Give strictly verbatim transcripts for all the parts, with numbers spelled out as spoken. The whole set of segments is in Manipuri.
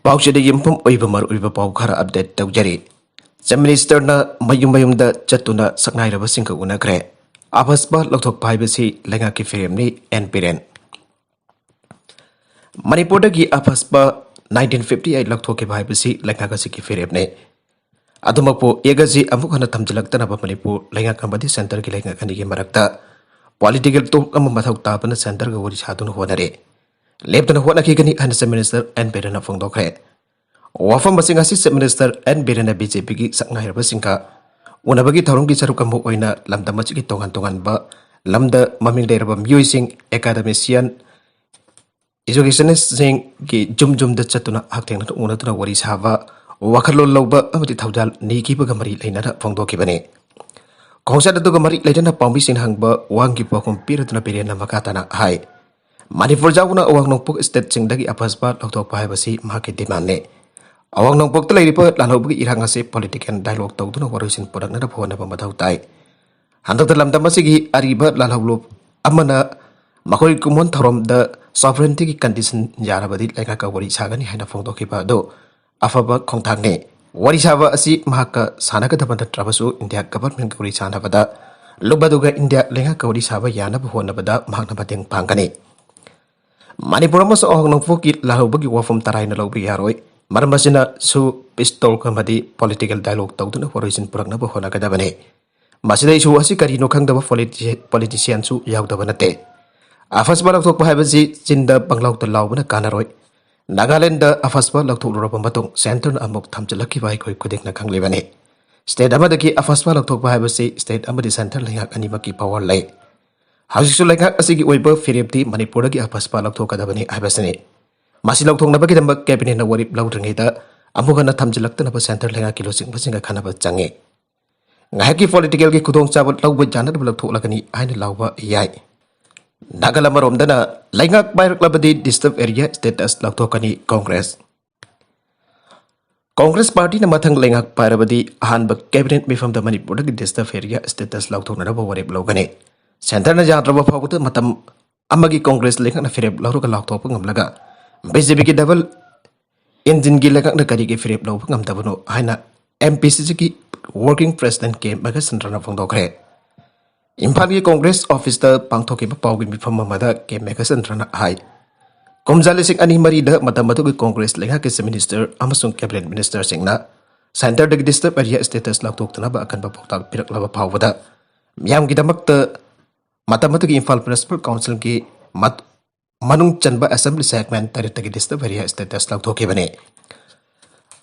ꯄꯥꯎꯆꯦꯗ ꯌꯨꯝꯐꯝ ꯑꯣꯏꯕ ꯃꯔꯨꯑꯣꯏꯕ ꯄꯥꯎ ꯈꯔ ꯑꯞꯗꯦꯠ ꯇꯧꯖꯔꯤ꯫ ꯆꯤꯐ ꯃꯤꯅꯤꯁꯇꯔꯅ ꯃꯌꯨꯝ ꯃꯌꯨꯝꯗ ꯆꯠꯇꯨꯅ ꯁꯛꯅꯥꯏꯔꯕꯁꯤꯡꯒ ꯎꯅꯈ꯭ꯔꯦ꯫ ꯑꯐꯁꯄꯥ ꯂꯧꯊꯣꯛꯄ ꯍꯥꯏꯕꯁꯤ ꯂꯩꯉꯥꯛꯀꯤ ꯐꯤꯔꯦꯞꯅꯤ, ꯑꯦꯟ ꯕꯤꯔꯦꯟ꯫ ꯃꯅꯤꯄꯨꯔꯗꯒꯤ ꯑꯐꯁꯄꯥ ꯅꯥꯏꯟꯇꯤꯟ ꯐꯤꯐꯇꯤ ꯑꯩꯠ ꯂꯧꯊꯣꯛꯈꯤꯕ ꯍꯥꯏꯕꯁꯤ ꯂꯩꯉꯥꯛ ꯑꯁꯤꯒꯤ ꯐꯤꯔꯦꯞꯅꯤ꯫ ꯑꯗꯨꯃꯛꯄꯨ ꯑꯦꯛ ꯑꯁꯤ ꯑꯃꯨꯛ ꯍꯟꯅ ꯊꯝꯖꯤꯜꯂꯛꯇꯅꯕ ꯃꯅꯤꯄꯨꯔ ꯂꯩꯉꯥꯛ ꯑꯃꯗꯤ ꯁꯦꯟꯇꯔꯒꯤ ꯂꯩꯉꯥꯛ ꯑꯅꯤꯒꯤ ꯃꯔꯛꯇ ꯄꯣꯂꯤꯇꯤꯀꯦꯜ ꯇꯣꯛ ꯑꯃ ꯃꯊꯧ ꯇꯥꯕꯅ ꯁꯦꯟꯇꯔꯒ ꯋꯥꯔꯤ ꯁꯥꯗꯨꯅ ꯍꯣꯠꯅꯔꯦ꯫ ꯂꯦꯞꯇꯅ ꯍꯣꯠꯅꯈꯤꯒꯅꯤ ꯍꯥꯏꯅ ꯆꯤꯐ ꯃꯤꯅꯤꯁꯇꯔ ꯑꯦꯟ ꯕꯤꯔꯦꯟꯅ ꯐꯣꯡꯗꯣꯛꯈ꯭ꯔꯦ꯫ ꯋꯥꯐꯝ ꯑꯁꯤ ꯉꯁꯤ ꯆꯤꯐ ꯃꯤꯅꯤꯁꯇꯔ ꯑꯦꯟ ꯕꯤꯔꯦꯟꯅ ꯕꯤ ꯖꯦ ꯄꯤꯒꯤ ꯁꯛꯅꯥꯏꯔꯕꯁꯤꯡꯒ ꯎꯅꯕꯒꯤ ꯊꯧꯔꯝꯒꯤ ꯁꯔꯨꯛ ꯑꯃ ꯑꯣꯏꯅ ꯂꯝꯗꯝ ꯑꯁꯤꯒꯤ ꯇꯣꯉꯥꯟ ꯇꯣꯉꯥꯟꯕ ꯂꯝꯗ ꯃꯃꯤꯡ ꯂꯩꯔꯕ ꯃꯤꯑꯣꯏꯁꯤꯡ, ꯑꯦꯀꯥꯗꯦꯃꯤꯁꯤꯌꯥꯟ, ꯏꯖꯨꯀꯦꯁꯅꯤꯁꯁꯤꯡꯒꯤ ꯌꯨꯝ ꯌꯨꯝꯗ ꯆꯠꯇꯨꯅ ꯍꯛꯊꯦꯡꯅꯅ ꯎꯅꯗꯨꯅ ꯋꯥꯔꯤ ꯁꯥꯕ, ꯋꯥꯈꯜꯂꯣꯟ ꯂꯧꯕ ꯑꯃꯗꯤ ꯊꯧꯖꯥꯜ ꯅꯤꯈꯤꯕꯒ ꯃꯔꯤ ꯂꯩꯅꯅ ꯐꯣꯡꯗꯣꯛꯈꯤꯕꯅꯤ꯫ ꯈꯣꯡꯆꯠ ꯑꯗꯨꯒ ꯃꯔꯤ ꯂꯩꯅꯅ ꯄꯥꯎꯃꯤꯁꯤꯡꯅ ꯍꯪꯕ ꯋꯥꯍꯪꯒꯤ ꯄꯥꯎꯈꯨꯝ ꯄꯤꯔꯗꯨꯅ ꯕꯤꯔꯦꯟꯅ ꯃꯈꯥ ꯇꯥꯅ ꯍꯥꯏ, ꯃꯅꯤꯄꯨꯔ ꯌꯥꯎꯅ ꯑꯋꯥꯡ ꯅꯣꯡꯄꯣꯛ ꯁ꯭ꯇꯦꯠꯁꯤꯡꯗꯒꯤ ꯑꯐꯁꯄꯥ ꯂꯧꯊꯣꯛꯄ ꯍꯥꯏꯕꯁꯤ ꯃꯍꯥꯛꯀꯤ ꯗꯤꯃꯥꯟꯅꯤ꯫ ꯑꯋꯥꯡ ꯅꯣꯡꯄꯣꯛꯇ ꯂꯩꯔꯤꯕ ꯂꯥꯜꯍꯧꯕꯒꯤ ꯏꯔꯥꯡ ꯑꯁꯤ ꯄꯣꯂꯤꯇꯤꯀꯦꯜ ꯗꯥꯏꯂꯣꯒ ꯇꯧꯗꯨꯅ ꯋꯥꯔꯣꯏꯁꯤꯟ ꯄꯨꯔꯛꯅꯅꯕ ꯍꯣꯠꯅꯕ ꯃꯊꯧ ꯇꯥꯏ꯫ ꯍꯟꯗꯛꯇ ꯂꯝꯗꯝ ꯑꯁꯤꯒꯤ ꯑꯔꯤꯕ ꯂꯥꯜꯍꯧꯂꯨꯞ ꯑꯃꯅ ꯃꯈꯣꯏ ꯀꯨꯝꯑꯣꯟ ꯊꯧꯔꯝꯗ ꯁꯣꯚꯔꯦꯟꯇꯤꯒꯤ ꯀꯟꯗꯤꯁꯟ ꯌꯥꯔꯕꯗꯤ ꯂꯩꯉꯥꯛꯀ ꯋꯥꯔꯤ ꯁꯥꯒꯅꯤ ꯍꯥꯏꯅ ꯐꯣꯡꯗꯣꯛꯈꯤꯕ ꯑꯗꯨ ꯑꯐꯕ ꯈꯣꯡꯊꯥꯡꯅꯤ꯫ ꯋꯥꯔꯤ ꯁꯥꯕ ꯑꯁꯤ ꯃꯍꯥꯛꯀ ꯁꯥꯟꯅꯒꯗꯕ ꯅꯠꯇ꯭ꯔꯕꯁꯨ ꯏꯟꯗꯤꯌꯥ ꯒꯚꯔꯟꯃꯦꯟꯠꯀ ꯋꯥꯔꯤ ꯁꯥꯟꯅꯕꯗ, ꯂꯨꯞ ꯑꯗꯨꯒ ꯏꯟꯗꯤꯌꯥ ꯂꯩꯉꯥꯛꯀ ꯋꯥꯔꯤ ꯁꯥꯕ ꯌꯥꯅꯕ ꯍꯣꯠꯅꯕꯗ ꯃꯍꯥꯛꯅ ꯃꯇꯦꯡ ꯄꯥꯡꯒꯅꯤ꯫ ꯃꯅꯤꯄꯨꯔ ꯑꯃꯁꯨꯡ ꯑꯋꯥꯡ ꯅꯣꯡꯄꯣꯛꯀꯤ ꯂꯥꯜꯍꯧꯕꯒꯤ ꯋꯥꯐꯝ ꯇꯔꯥꯏꯅ ꯂꯧꯕ ꯌꯥꯔꯣꯏ꯫ ꯃꯔꯝ ꯑꯁꯤꯅꯁꯨ ꯄꯤꯁ ꯇꯣꯛ ꯑꯃꯗꯤ ꯄꯣꯂꯤꯇꯤꯀꯦꯜ ꯗꯥꯏꯂꯣꯒ ꯇꯧꯗꯨꯅ ꯋꯥꯔꯣꯏꯁꯤꯟ ꯄꯨꯔꯛꯅꯕ ꯍꯣꯠꯅꯒꯗꯕꯅꯤ꯫ ꯃꯁꯤꯗ ꯏꯁꯨ ꯑꯁꯤ ꯀꯔꯤꯅꯣ ꯈꯪꯗꯕ ꯄꯣꯂꯤꯇꯤ-, ꯄꯣꯂꯤꯇꯤꯁꯤꯌꯥꯟꯁꯨ ꯌꯥꯎꯗꯕ ꯅꯠꯇꯦ꯫ ꯑꯐꯁꯄꯥ ꯂꯧꯊꯣꯛꯄ ꯍꯥꯏꯕꯁꯤ ꯆꯤꯟꯗ ꯄꯪꯂꯥꯎꯗ ꯂꯥꯎꯕꯅ ꯀꯥꯟꯅꯔꯣꯏ꯫ ꯅꯥꯒꯥꯂꯦꯟꯗ ꯑꯐꯁꯄꯥ ꯂꯧꯊꯣꯛꯂꯨꯔꯕ ꯃꯇꯨꯡ ꯁꯦꯟꯇꯔꯅ ꯑꯃꯨꯛ ꯊꯝꯖꯤꯜꯂꯛꯈꯤꯕ ꯑꯩꯈꯣꯏ ꯈꯨꯗꯤꯡꯅ ꯈꯪꯂꯤꯕꯅꯤ꯫ ꯁ꯭ꯇꯦꯠ ꯑꯃꯗꯒꯤ ꯑꯐꯁꯄꯥ ꯂꯧꯊꯣꯛꯄ ꯍꯥꯏꯕꯁꯤ ꯁ꯭ꯇꯦꯠ ꯑꯃꯗꯤ ꯁꯦꯟꯇꯔ ꯂꯩꯉꯥꯛ ꯑꯅꯤꯃꯛꯀꯤ ꯄꯥꯋꯔ ꯂꯩ꯫ ꯍꯧꯖꯤꯛꯁꯨ ꯂꯩꯉꯥꯛ ꯑꯁꯤꯒꯤ ꯑꯣꯏꯕ ꯐꯤꯔꯦꯞꯇꯤ ꯃꯅꯤꯄꯨꯔꯗꯒꯤ ꯑꯐꯁꯄꯥ ꯂꯧꯊꯣꯛꯀꯗꯕꯅꯤ ꯍꯥꯏꯕꯁꯤꯅꯤ꯫ ꯃꯁꯤ ꯂꯧꯊꯣꯛꯅꯕꯒꯤꯗꯃꯛ ꯀꯦꯕꯤꯅꯦꯠꯅ ꯋꯥꯔꯦꯞ ꯂꯧꯗ꯭ꯔꯤꯉꯩꯗ ꯑꯃꯨꯛ ꯍꯟꯅ ꯊꯝꯖꯤꯜꯂꯛꯇꯅꯕ ꯁꯦꯟꯇꯔ ꯂꯩꯉꯥꯛꯀꯤ ꯂꯨꯆꯤꯡꯕꯁꯤꯡꯒ ꯈꯟꯅꯕ ꯆꯪꯉꯤ꯫ ꯉꯥꯏꯍꯥꯛꯀꯤ ꯄꯣꯂꯤꯇꯤꯀꯦꯜꯒꯤ ꯈꯨꯗꯣꯡꯆꯥꯕ ꯂꯧꯕ ꯌꯥꯅꯗꯕ ꯂꯧꯊꯣꯛꯂꯒꯅꯤ ꯍꯥꯏꯅ ꯂꯥꯎꯕ ꯌꯥꯏ꯫ ꯅꯥꯒꯜ ꯑꯃꯔꯣꯝꯗꯅ ꯂꯩꯉꯥꯛ ꯄꯥꯏꯔꯛꯂꯕꯗꯤ ꯗꯤꯁꯇꯔꯕ ꯑꯦꯔꯤꯌꯥ ꯁ꯭ꯇꯦꯇꯁ ꯂꯧꯊꯣꯛꯀꯅꯤ ꯀꯣꯡꯒ꯭ꯔꯦꯁ꯫ ꯀꯣꯡꯒ꯭ꯔꯦꯁ ꯄꯥꯔꯇꯤꯅ ꯃꯊꯪ ꯂꯩꯉꯥꯛ ꯄꯥꯏꯔꯕꯗꯤ ꯑꯍꯥꯟꯕ ꯀꯦꯕꯤꯅꯦꯠ ꯃꯤꯐꯝꯗ ꯃꯅꯤꯄꯨꯔꯗꯒꯤ ꯗꯤꯁꯇꯔꯕ ꯑꯦꯔꯤꯌꯥ ꯁ꯭ꯇꯦꯇꯁ ꯂꯧꯊꯣꯛꯅꯅꯕ ꯋꯥꯔꯦꯞ ꯂꯧꯒꯅꯤ꯫ ꯁꯦꯟꯇꯔꯅ ꯌꯥꯗ꯭ꯔꯕ ꯐꯥꯎꯕꯗ ꯃꯇꯝ ꯑꯃꯒꯤ ꯀꯣꯡꯒ꯭ꯔꯦꯁ ꯂꯩꯉꯥꯛꯅ ꯐꯤꯔꯦꯞ ꯂꯧꯔꯒ ꯂꯥꯎꯊꯣꯛꯄ ꯉꯝꯂꯒ ꯕꯤ ꯖꯦ ꯄꯤꯒꯤ ꯗꯕꯜ ꯏꯟꯖꯤꯟꯒꯤ ꯂꯩꯉꯥꯛꯅ ꯀꯔꯤꯒꯤ ꯐꯤꯔꯦꯞ ꯂꯧꯕ ꯉꯝꯗꯕꯅꯣ ꯍꯥꯏꯅ ꯑꯦꯝ ꯄꯤ ꯁꯤ ꯁꯤꯒꯤ ꯋꯥꯔꯀꯤꯡ ꯄ꯭ꯔꯦꯁꯤꯗꯦꯟ ꯀꯦ ꯃꯦꯘꯆꯟꯗ꯭ꯔꯅ ꯐꯣꯡꯗꯣꯛꯈ꯭ꯔꯦ꯫ ꯏꯝꯐꯥꯜꯒꯤ ꯀꯣꯡꯒ꯭ꯔꯦꯁ ꯑꯣꯐꯤꯁꯇ ꯄꯥꯡꯊꯣꯛꯈꯤꯕ ꯄꯥꯎꯒꯤ ꯃꯤꯐꯝ ꯑꯃꯗ ꯀꯦ ꯃꯦꯘꯆꯟꯗ꯭ꯔꯅ ꯍꯥꯏ, ꯀꯨꯝꯖꯥ ꯂꯤꯁꯤꯡ ꯑꯅꯤ ꯃꯔꯤꯗ ꯃꯇꯝ ꯑꯗꯨꯒꯤ ꯀꯣꯡꯒ꯭ꯔꯦꯁ ꯂꯩꯉꯥꯛꯀꯤ ꯆꯤꯐ ꯃꯤꯅꯤꯁꯇꯔ ꯑꯃꯁꯨꯡ ꯀꯦꯕꯤꯅꯦꯠ ꯃꯤꯅꯤꯁꯇꯔꯁꯤꯡꯅ ꯁꯦꯟꯇꯔꯗꯒꯤ ꯗꯤꯁꯇꯔꯕ ꯑꯦꯔꯤꯌꯥ ꯁ꯭ꯇꯦꯇꯁ ꯂꯥꯎꯊꯣꯛꯇꯅꯕ ꯑꯀꯟꯕ ꯄꯥꯎꯇꯥꯛ ꯄꯤꯔꯛꯂꯕ ꯐꯥꯎꯕꯗ ꯃꯤꯌꯥꯝꯒꯤꯗꯃꯛꯇ ꯃꯇꯝ ꯑꯗꯨꯒꯤ ꯏꯝꯐꯥꯜ ꯃ꯭ꯌꯨꯅꯤꯁꯤꯄꯥꯜ ꯀꯥꯎꯟꯁꯤꯜꯒꯤ ꯃꯠ-, ꯃꯅꯨꯡ ꯆꯟꯕ ꯑꯦꯁꯦꯝꯕ꯭ꯂꯤ ꯁꯦꯒꯃꯦꯟ ꯇꯔꯦꯠꯇꯒꯤ ꯗꯤꯁꯇꯔꯕ ꯑꯦꯔꯤꯌꯥ ꯁ꯭ꯇꯦꯇꯁ ꯂꯥꯎꯊꯣꯛꯈꯤꯕꯅꯤ꯫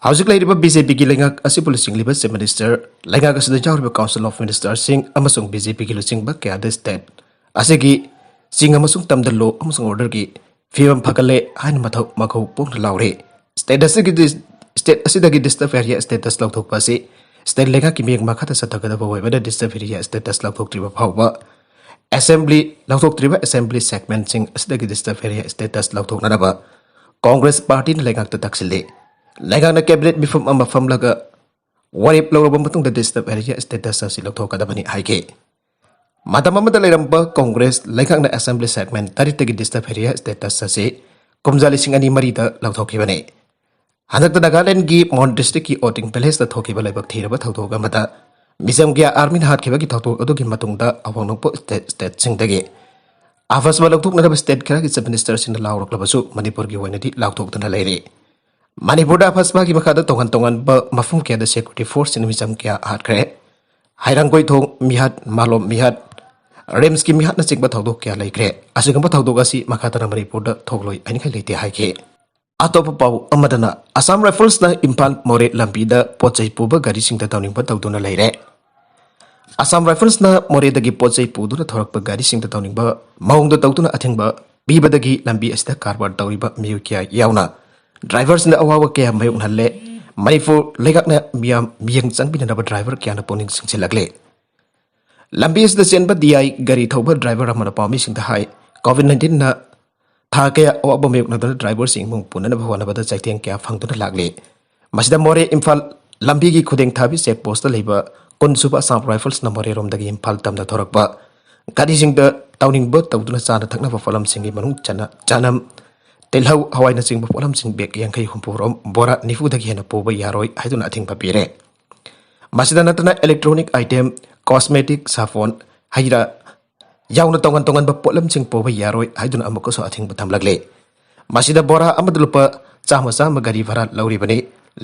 ꯍꯧꯖꯤꯛ ꯂꯩꯔꯤꯕ ꯕꯤ ꯖꯦ ꯄꯤꯒꯤ ꯂꯩꯉꯥꯛ ꯑꯁꯤꯕꯨ ꯂꯨꯆꯤꯡꯂꯤꯕ ꯆꯤꯐ ꯃꯤꯅꯤꯁꯇꯔ, ꯂꯩꯉꯥꯛ ꯑꯁꯤꯗ ꯌꯥꯎꯔꯤꯕ ꯀꯥꯎꯟꯁꯤꯜ ꯑꯣꯐ ꯃꯤꯅꯤꯁꯇꯔꯁꯤꯡ ꯑꯃꯁꯨꯡ ꯕꯤ ꯖꯦ ꯄꯤꯒꯤ ꯂꯨꯆꯤꯡꯕ ꯀꯌꯥꯗ ꯁ꯭ꯇꯦꯠ ꯑꯁꯤꯒꯤ ꯆꯤꯡ ꯑꯃꯁꯨꯡ ꯇꯝꯗ ꯂꯣ ꯑꯃꯁꯨꯡ ꯑꯣꯔꯗꯔꯒꯤ ꯐꯤꯕꯝ ꯐꯒꯠꯂꯦ ꯍꯥꯏꯅ ꯃꯊꯧ ꯃꯈꯧ ꯄꯣꯛꯅ ꯂꯥꯎꯔꯤ꯫ ꯁ꯭ꯇꯦꯠ ꯑꯁꯤꯒꯤ ꯗꯤꯁ-, ꯁ꯭ꯇꯦꯠ ꯑꯁꯤꯗꯒꯤ ꯗꯤꯁꯇꯔꯕ ꯑꯦꯔꯤꯌꯥ ꯁ꯭ꯇꯦꯇꯁ ꯂꯧꯊꯣꯛꯄ ꯑꯁꯤ ꯁ꯭ꯇꯦꯠ ꯂꯩꯉꯥꯛꯀꯤ ꯃꯤꯠꯌꯦꯡ ꯃꯈꯥꯗ ꯆꯠꯊꯒꯗꯕ ꯑꯣꯏꯕꯅ ꯗꯤꯁꯇꯔꯕ ꯑꯦꯔꯤꯌꯥ ꯁ꯭ꯇꯦꯇꯁ ꯂꯧꯊꯣꯛꯇ꯭ꯔꯤꯕ ꯐꯥꯎꯕ ꯑꯦꯁꯦꯝꯕ꯭ꯂꯤ, ꯂꯧꯊꯣꯛꯇ꯭ꯔꯤꯕ ꯑꯦꯁꯦꯝꯕ꯭ꯂꯤ ꯁꯦꯒꯃꯦꯟꯁꯤꯡ ꯑꯁꯤꯗꯒꯤ ꯗꯤꯁꯇꯔꯕ ꯑꯦꯔꯤꯌꯥ ꯁ꯭ꯇꯦꯇꯁ ꯂꯧꯊꯣꯛꯅꯅꯕ ꯀꯣꯡꯒ꯭ꯔꯦꯁ ꯄꯥꯔꯇꯤꯅ ꯂꯩꯉꯥꯛꯇ ꯇꯛꯁꯤꯜꯂꯤ꯫ ꯂꯩꯉꯥꯛꯅ ꯀꯦꯕꯤꯅꯦꯠ ꯃꯤꯐꯝ ꯑꯃ ꯐꯝꯂꯒ ꯋꯥꯔꯦꯞ ꯂꯧꯔꯕ ꯃꯇꯨꯡꯗ ꯗꯤꯁꯇꯔꯕ ꯑꯦꯔꯤꯌꯥ ꯁ꯭ꯇꯦꯇꯁ ꯑꯁꯤ ꯂꯧꯊꯣꯛꯀꯗꯕꯅꯤ ꯍꯥꯏꯈꯤ꯫ ꯃꯇꯝ ꯑꯃꯗ ꯂꯩꯔꯝꯕ ꯀꯣꯡꯒ꯭ꯔꯦꯁ ꯂꯩꯉꯥꯛꯅ ꯑꯦꯁꯦꯝꯕ꯭ꯂꯤ ꯁꯦꯒꯃꯦꯟ ꯇꯔꯦꯠꯇꯒꯤ ꯗꯤꯁꯇꯔꯕ ꯑꯦꯔꯤꯌꯥ ꯁ꯭ꯇꯦꯇꯁ ꯑꯁꯤ ꯀꯨꯝꯖꯥ ꯂꯤꯁꯤꯡ ꯑꯅꯤ ꯃꯔꯤꯗ ꯂꯧꯊꯣꯛꯈꯤꯕꯅꯤ꯫ ꯍꯟꯗꯛꯇ ꯅꯥꯒꯥꯂꯦꯟꯗꯒꯤ ꯃꯣꯟ ꯗꯤꯁꯇ꯭ꯔꯤꯛꯀꯤ ꯑꯣꯇꯤꯡ ꯚꯤꯂꯦꯖꯇ ꯊꯣꯛꯈꯤꯕ ꯂꯥꯏꯕꯛ ꯊꯤꯔꯕ ꯊꯧꯗꯣꯛ ꯑꯃꯗ ꯃꯤꯆꯝ ꯀꯌꯥ ꯑꯥꯔꯃꯤꯅ ꯍꯥꯠꯈꯤꯕꯒꯤ ꯊꯧꯗꯣꯛ ꯑꯗꯨꯒꯤ ꯃꯇꯨꯡꯗ ꯑꯋꯥꯡ ꯅꯣꯡꯄꯣꯛ ꯁ꯭ꯇꯦꯠ, ꯁ꯭ꯇꯦꯠꯁꯤꯡꯗꯒꯤ ꯑꯐꯁꯕꯥ ꯂꯧꯊꯣꯛꯅꯅꯕ ꯁ꯭ꯇꯦꯠ ꯈꯔꯒꯤ ꯆꯤꯐ ꯃꯤꯅꯤꯁꯇꯔꯁꯤꯡꯅ ꯂꯥꯎꯔꯛꯂꯕꯁꯨ ꯃꯅꯤꯄꯨꯔꯒꯤ ꯑꯣꯏꯅꯗꯤ ꯂꯥꯎꯊꯣꯛꯇꯨꯅ ꯂꯩꯔꯤ꯫ ꯃꯅꯤꯄꯨꯔꯗ ꯑꯐꯁꯕꯥꯒꯤ ꯃꯈꯥꯗ ꯇꯣꯉꯥꯟ ꯇꯣꯉꯥꯟꯕ ꯃꯐꯝ ꯀꯌꯥꯗ ꯁꯦꯀ꯭ꯌꯨꯔꯤꯇꯤ ꯐꯣꯔꯁꯁꯤꯡꯅ ꯃꯤꯆꯝ ꯀꯌꯥ ꯍꯥꯠꯈ꯭ꯔꯦ꯫ ꯍꯩꯔꯥꯡꯒꯣꯏꯊꯣꯡ ꯃꯤꯍꯥꯠ, ꯃꯥꯂꯣꯝ ꯃꯤꯍꯥꯠ, ꯔꯤꯝꯁꯀꯤ ꯃꯤꯍꯥꯠꯅꯆꯤꯡꯕ ꯊꯧꯗꯣꯛ ꯀꯌꯥ ꯂꯩꯈ꯭ꯔꯦ꯫ ꯑꯁꯤꯒꯨꯝꯕ ꯊꯧꯗꯣꯛ ꯑꯁꯤ ꯃꯈꯥ ꯇꯥꯅ ꯃꯅꯤꯄꯨꯔꯗ ꯊꯣꯛꯂꯣꯏ ꯍꯥꯏꯅꯤꯡꯉꯥꯏ ꯂꯩꯇꯦ ꯍꯥꯏꯈꯤ꯫ ꯑꯇꯣꯞꯄ ꯄꯥꯎ ꯑꯃꯗꯅ ꯑꯁꯥꯝ ꯔꯥꯏꯐꯜꯁꯅ ꯏꯝꯐꯥꯜ ꯃꯣꯔꯦ ꯂꯝꯕꯤꯗ ꯄꯣꯠ ꯆꯩ ꯄꯨꯕ ꯒꯥꯔꯤꯁꯤꯡꯗ ꯇꯧꯅꯤꯡꯕ ꯇꯧꯗꯨꯅ ꯂꯩꯔꯦ꯫ ꯑꯁꯥꯝ ꯔꯥꯏꯐꯜꯁꯅ ꯃꯣꯔꯦꯗꯒꯤ ꯄꯣꯠ ꯆꯩ ꯄꯨꯗꯨꯅ ꯊꯧꯔꯛꯄ ꯒꯥꯔꯤꯁꯤꯡꯗ ꯇꯧꯅꯤꯡꯕ ꯃꯑꯣꯡꯗ ꯇꯧꯗꯨꯅ ꯑꯊꯤꯡꯕ ꯄꯤꯕꯗꯒꯤ ꯂꯝꯕꯤ ꯑꯁꯤꯗ ꯀꯔꯕꯥꯔ ꯇꯧꯔꯤꯕ ꯃꯤꯑꯣꯏ ꯀꯌꯥ ꯌꯥꯎꯅ ꯗ꯭ꯔꯥꯏꯚꯔꯁꯤꯡꯗ ꯑꯋꯥꯕ ꯀꯌꯥ ꯃꯥꯌꯣꯛꯅꯍꯜꯂꯦ꯫ ꯃꯅꯤꯄꯨꯔ ꯂꯩꯉꯥꯛꯅ ꯃꯤꯌꯥꯝ ꯃꯤꯠꯌꯦꯡ ꯆꯪꯕꯤꯅꯅꯕ ꯗ꯭ꯔꯥꯏꯚꯔ ꯀꯌꯥꯅ ꯄꯨꯛꯅꯤꯡ ꯆꯤꯡꯁꯤꯜꯂꯛꯂꯦ꯫ ꯂꯝꯕꯤ ꯑꯁꯤꯗ ꯆꯦꯟꯕ ꯗꯤ ꯑꯥꯏ ꯒꯥꯔꯤ ꯊꯧꯕ ꯗ꯭ꯔꯥꯏꯚꯔ ꯑꯃꯅ ꯄꯥꯎꯃꯤꯁꯤꯡꯗ ꯍꯥꯏ, ꯀꯣꯚꯤꯗ ꯅꯥꯏꯟꯇꯤꯟꯅ ꯊꯥ ꯀꯌꯥ ꯑꯋꯥꯕ ꯃꯥꯌꯣꯛꯅꯗꯨꯅ ꯗ꯭ꯔꯥꯏꯚꯔꯁꯤꯡ ꯏꯃꯨꯡ ꯄꯨꯅꯅꯕ ꯍꯣꯠꯅꯕꯗ ꯆꯩꯊꯦꯡ ꯀꯌꯥ ꯐꯪꯗꯨꯅ ꯂꯥꯛꯂꯤ꯫ ꯃꯁꯤꯗ ꯃꯣꯔꯦ ꯏꯝꯐꯥꯜ ꯂꯝꯕꯤꯒꯤ ꯈꯨꯗꯦꯡ ꯊꯥꯕꯤ ꯆꯦꯛ ꯄꯣꯁꯇ ꯂꯩꯕ ꯀꯨꯟ ꯁꯨꯕ ꯑꯁꯥꯝ ꯔꯥꯏꯐꯜꯁꯅ ꯃꯣꯔꯦꯔꯣꯝꯗꯒꯤ ꯏꯝꯐꯥꯜ ꯇꯝꯅ ꯊꯧꯔꯛꯄ ꯒꯥꯔꯤꯁꯤꯡꯗ ꯇꯧꯅꯤꯡꯕ ꯇꯧꯗꯨꯅ ꯆꯥꯅ ꯊꯛꯅꯕ ꯄꯣꯠꯂꯝꯁꯤꯡꯒꯤ ꯃꯅꯨꯡ ꯆꯟꯅ ꯆꯅꯝ, ꯇꯤꯜꯍꯧ, ꯍꯋꯥꯏꯅꯆꯤꯡꯕ ꯄꯣꯠꯂꯝꯁꯤꯡ ꯕꯦꯒ ꯌꯥꯡꯈꯩ ꯍꯨꯝꯐꯨ ꯔꯣꯝ ꯕꯣꯔꯥ ꯅꯤꯐꯨꯗꯒꯤ ꯍꯦꯟꯅ ꯄꯨꯕ ꯌꯥꯔꯣꯏ ꯍꯥꯏꯗꯨꯅ ꯑꯊꯤꯡꯕ ꯄꯤꯔꯦ꯫ ꯃꯁꯤꯗ ꯅꯠꯇꯅ electronic item, cosmetic, ꯁꯥꯄꯣꯟ, ꯍꯩ ꯔꯥ ꯌꯥꯎꯅ ꯇꯣꯉꯥꯟ ꯇꯣꯉꯥꯟꯕ ꯄꯣꯠꯂꯝꯁꯤꯡ ꯄꯨꯕ ꯌꯥꯔꯣꯏ ꯍꯥꯏꯗꯨꯅ ꯑꯃꯨꯛꯀꯁꯨ ꯑꯊꯤꯡꯕ ꯊꯝꯂꯛꯂꯦ꯫ ꯃꯁꯤꯗ ꯕꯣꯔꯥ ꯑꯃꯗ ꯂꯨꯄꯥ ꯆꯥꯝꯃ ꯆꯥꯝꯃ ꯒꯥꯔꯤ ꯚꯔꯥ ꯂꯧꯔꯤꯕꯅꯤ꯫